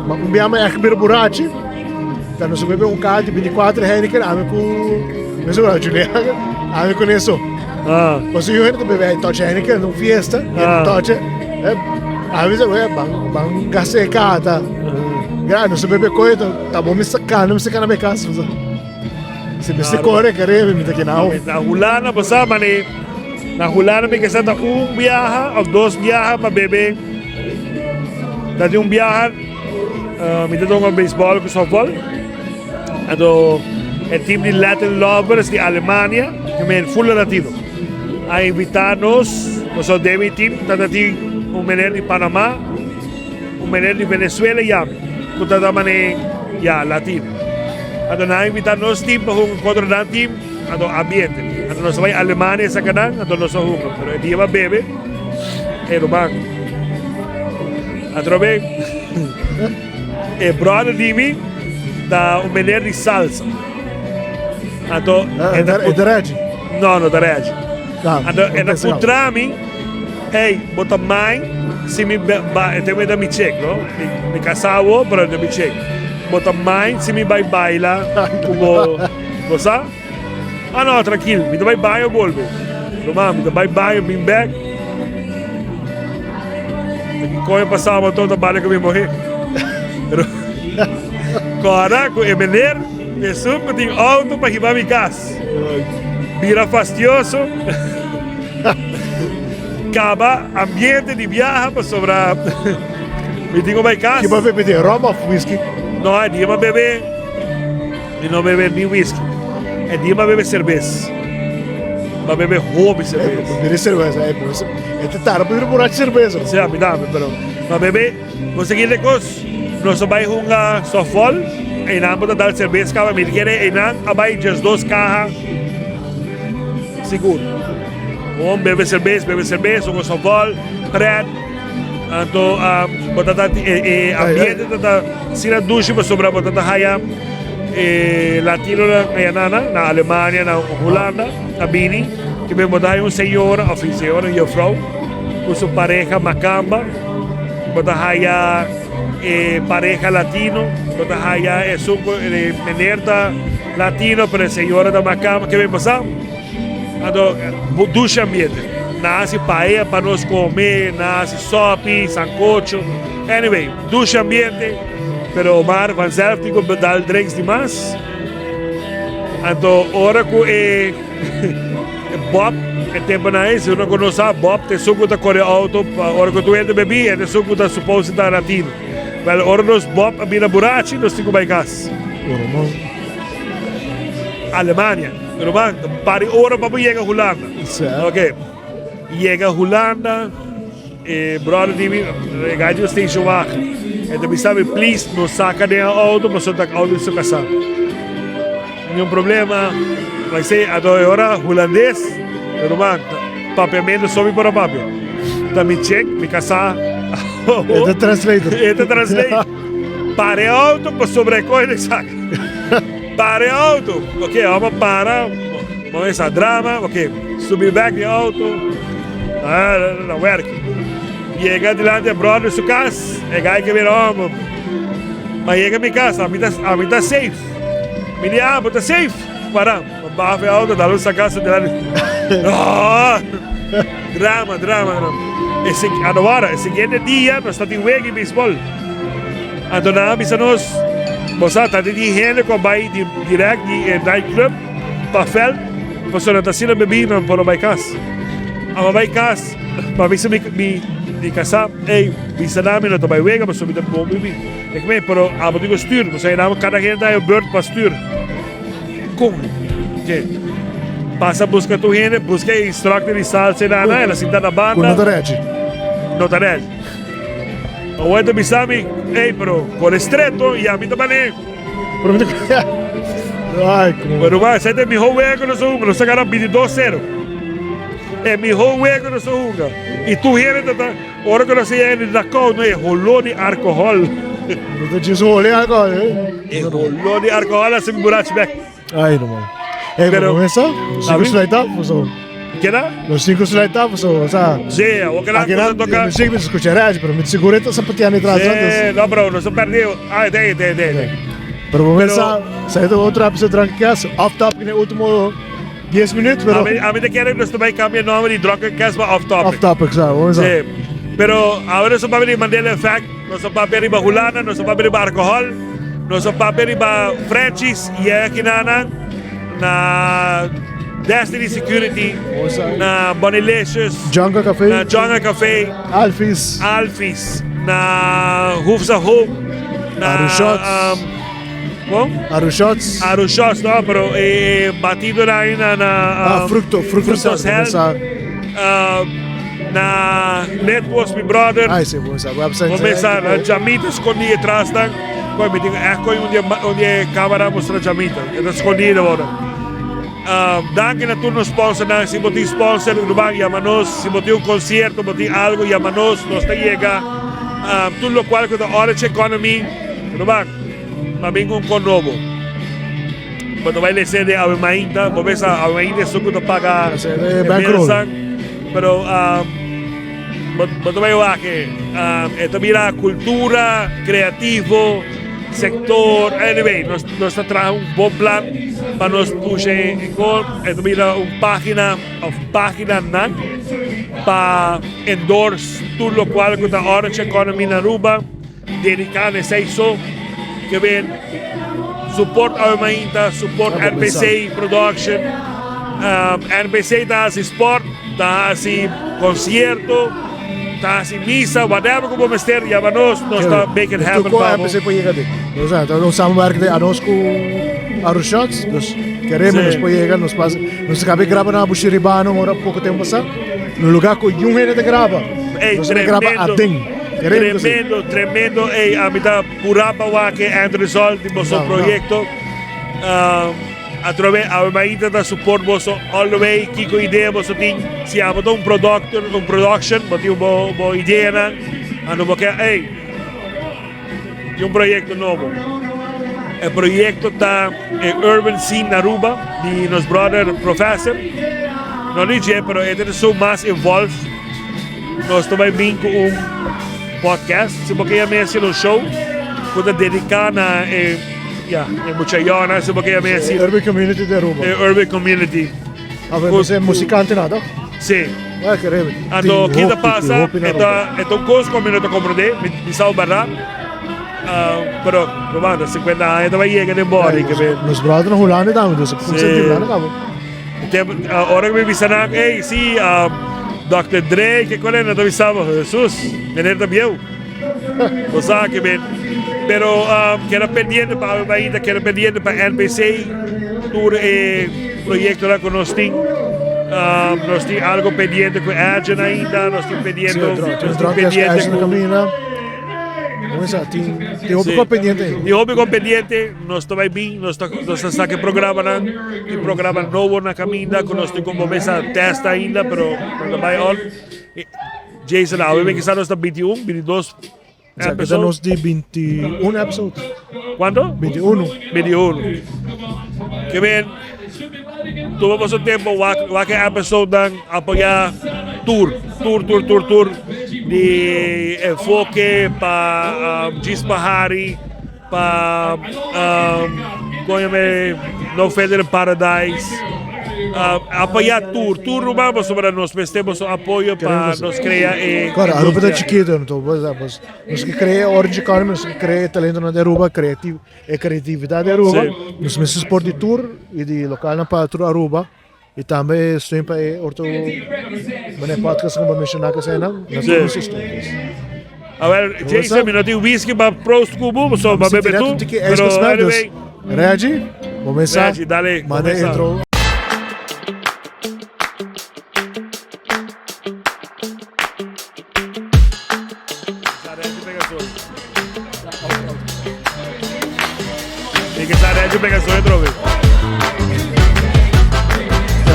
ma un bia mi echt bira burachi, ta nos bebe un kaart di 24 Heineken, ami ku, mi so Julian, ami ku neso. Ah. Paso yo hende ta bebe touch Heineken na un fiesta, Ah. touch, eh, ami sa, eh, ban, ban gasta e kaarta. Gra, nos bebe koe, ta bo mi saka, mi saka na mi kas. Si mi se kore, kere, mi ta kinao. Na Hulanda, bo sa, mane, na Hulanda mi kesa ta un biaha of dos biaha pa bebe. Ta di un biaha, uh, mi ta donga baseball ku softball. Anto, e team di Latin Lovers di Alemania, que men full latino, a invita nos, nos den mi team, tata tin un meneer di Panama, Un meneer di Venezuela yami ku ta ta mane ya latino. Anto nan a invita nos team pa hunga kontra nan team, anto ambiente. Anto nos a bai Alemania saka nan, anto nos a hunga. Pero e dia ba bebe, e ruman. Atrobe e brother di mi ta un meneer di salsa. Anto e ta e ta Reggie? No, no ta Reggie. Anto e ta puntra mi. Ey, bo ta mind si mi ba, e te mi ta mi check, no? Mi, mi casá awo, pero ta mi check. Bo ta mind si mi bai baila ku bo, bo sa? Ah no, trankil, mi ta bai baño bolbe. Ruman, mi ta bai baño, bin bek. Ta ki koño pasá bo anto ta baila ku mi muhé. Pero, kòrda ku e meneer, esun ku tin outo pa hiba mi kas. Bira fastioso. Caba ambiente di biaha pasobra mi tin cu bay cas. Ki bo bebe di rum of whisky? No, e dia mi a bebe, mi no bebe ni whisky. E dia mi a bebe cerbes. Mi a bebe hopi cerbes. Eh, bebe cerveza, eh, e ta tarda pa bira borracho cerveza. Si, ami tambe, pero mi a bebe, bo sa kende cos, nos a bay hunga softball, eynan bo ta dal cerbes caba, mi kere eynan a bay diesdos caha. Sigur. Bon bebe serbes, bebe serbes, un softball, pret. Anto um, bo ta e, e ambiente ta ta sina dushi pasobra bo ta ta haya. E latinonan ayanana na Alemania, na Hulanda a bini ke men bo ta haya un señora of un señora, un juffrouw ku su pareha makamba, bo ta haya e pareha latino, bo ta haya esun ku e meneer ta latino pero e señora ta makamba, ke men bo sa? Anto dushi ambiente. Nan hasi paella pa nos kome, nan hasi sopi, sancocho, anyway dushi ambiente. Pero Omar vanzelf tin cu dal drinks di mas. Anto ora cu e Bob, e temponan ey, si uno cu no sa, Bob ta esun cu ta core auto pa ora cu tur hende bebi, e ta esun cu ta supose ta latino. Wel, ora nos Bob a bira burachi, nos tin cu bay cas. Alemania. Ruman, ta un par di ora pa bo yega Hulanda. Ok. Yega Hulanda, e brother di mi, e gai di un station wagen. E ta bisa mi, please, no saca den e auto, pasobra ta auto di su casa. Niun problema. Like say, ato e ora hulandes, ruman, papiamento so mi por a papia. Ta mi check, mi casa. E ta translator. E ta translate. Para e auto, pasobra e coge den saca. Para e auto. Ok, amo para. Bo mester a drama, ok, subi bek di auto, ah, na werk. Yega dilanti e brother su kas, e gai ke bira homber. Ma yega mi kas, ami ta, ami ta safe. Mi di, ah, bo ta safe? Para, bo baha e auto, dal un sakaso dilanti. Ah, drama, drama, drama. E si, awor, e siguiente dia nos ta tin wega di beisbol. Anto nan a bisa nos, bo sa, ta tin hende ku a bai di direct di e nightclub. Pa veld, pasobra nan ta asina bebí, nan por a bai kas. Amo bai kas, pa bisa mi mi mi kasá, ey, bisa nan mi no ta bai wega pasobra mi ta bon bebí. E ku mi, pero abo tin ku stuur, pasobra nan kada hende ta haña un beurt pa stuur. Kon? Ke? Pasa buska tur hende, buska e instructor di salsa i nan, el a sinta na banda. Ku no ta rechi. No ta rechi. Awor e ta bisa mi, ey, pero kore streto i ami ta man'é. Pero ba, esei ta e mihó wega ku nos a hunga. Nos a gana bintidos sero. E mihó wega ku nos a hunga. I tur hende ta ta, ora ku nos a yega di Dachau, no, e holó di alkohòl. No ta djis hole alkohòl, eh? E holó di alkohòl a hasi mi burachi bèk. Ai, no man. Hey, pero Pero- esa, Abi? cinco slide up, so. Keda? Los cinco slide up, so, o sea. Sí, awor keda Aquí cosa nan, toca. mi sigue mi escucha real, pero mi seguro está zapateando atrás Sí, antes. no, pero nos a perdido. Ah, te, te, te, te. Pero vamos Pero- esa, sa ito otro episode Drunken Cast, off topic in el último 10 minutos, pero A mi, a mi te quiere nos también cambia el nombre de Drunken Cast pa off topic. off topic, sa, vamos a. Sí. Pero ahora nos papia di Mandela Effect, nos papia riba Hulanda, nos papia riba alcohol, nos papia riba Frenchies y aquí nana na Destiny Security, na Bonilicious, Jungle Café, na Jungle Café, Alphys, Alphys, na Hoofsa Hope, na Arushots. Um, ¿Cómo? Arushots. Arushots, no, pero eh, batido na na na Ah, Fructo, Fructo Fructos Health. Health. Uh, na Networks, mi brother. Ay, sí, vamos a website. Comienza na Jamita escondí atrás dan. Coy, mi tin echt coy un dia un dia cámara mustra Jamita. Eta escondido ahora. Um, danki na tur nos sponsornan. Si bo tin sponsor, ruman, llama nos. Si bo tin un concierto, bo tin algo, llama nos. Nos ta yega. Um, tur locual cu ta Orange Economy, ruman, pa bin cu un con nobo. Bo ta bai lese de Awe Mainta, bo besa Awe Mainta esun cu ta paga E e bankroll. bilsan. Pero um, bo, bo ta bai wak e, um, e ta bira cultura, creativo, sector, anyway, nos, nos ta traha un bon plan pa nos pusha e con, e ta bira un pagina of paginanan pa endorse tur locual cu ta Orange Economy na Aruba. Dedica na esey so ke ben support Awe Mainta, support RPC Production. Um, RPC ta hasi sport, ta hasi concierto, ta hasi misa, whatever ku bo mester, yama nos, nos ta make it happen Ko pa bo. RPC por yega de. O sea, nos samenwerken de anos ku Arushots, dus queremos Sí. nos por yega, nos pasa, nos cabe graba na Bushiribano ora poco tempo pasa. No lugar ku yung hende te graba. Ey, Nos graba tremendo. aden. Tremendo, tremendo. Ey, a mi ta pura pa wak e end result di boso No, no. proyecto. Um, atrobe, Awe Mainta ta support boso all the way. Kiko idea boso tin. Si abo ta un productor, un production, bo tin un bo, bo ideanan. Ando bo ke, ey, tin un proyecto nobo. E proyecto ta e Urban Scene na Aruba di nos brother Professor. No di dje, pero e ta esun mas involved. Nos ta bai bin cu un podcast, si bo ke yama así, un show cu ta dedica na e, ya, e muchayona, si bo ke yama así. E Urban Community di Aruba. E Urban Community. A ver, bo musicante na, toch? Si. Ah, ke rebe. Anto, Tin ki ta hopi, pasa? tin hopi na E ta, Aruba. e ta un cos cu mi no ta comprende, mi, mi sa berdad. Ah, pero, ruman, 50 aña ta bai yega den body, ke men. Nos brother na Hulanda tambe, dus Si. kom senti Hulanda tambe. Tempo, ah, ora cu mi bisa nan, ey, si, ah, Dr. Dre, ke con e, nan ta bisa bo, Jesus, meneer ta bieu. Bo sa ke men. Pero, ah, keda pendiente pa awe mainta, keda pendiente pa NPC, tur e proyectonan cu nos tin. Ah, nos tin algo pendiente cu Agent ainda, nos tin pendiente, Sí, nos tin tin drug test cu pendiente Agent na cu camina. Comenzá, tin, tin hopi Sí. kos pendiente ahí. Tin hopi kos pendiente, nos ta bai bin, nos ta, nos ta saka e programanan, tin programa nobo na kaminda ku nos tin ku comenzá test ainda, pero nos ta bai on. Jason, awe mi kisa nos ta 21, 22 Sa, kita episode. nos di 21 episode. Cuánto? 21. 21. Ke men, tuma boso tempo, wak, wak e episode dan apoya tur, tur, tur, tur, tur di enfoke pa um, Gis Pahari, pa um, coño me No Further in Paradise. Uh, apoya tur, tur ruman pasobra nos mester boso apoyo pa nos crea e Claro, Aruba ta industria. chiquito, entonces, pues, nos ke crea Orange Economy, nos ke crea talento na Aruba, creativo, e creatividad di Aruba. Sí. Nos mester support di tur y di local pa tur Aruba. Y tambe steun pa e orto mane podcast como menciona que zijn na Sí. tur nos steun. Dus. A ver, Jason, mi no tin whisky pa proost cu bo, so pa bebe tu. Pero anyway, Reggie, comienza. Reggie, dale, Manda comienza. intro. Tem que sa Reggie pega sol outra vez.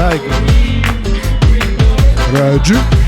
Ai, Reggie.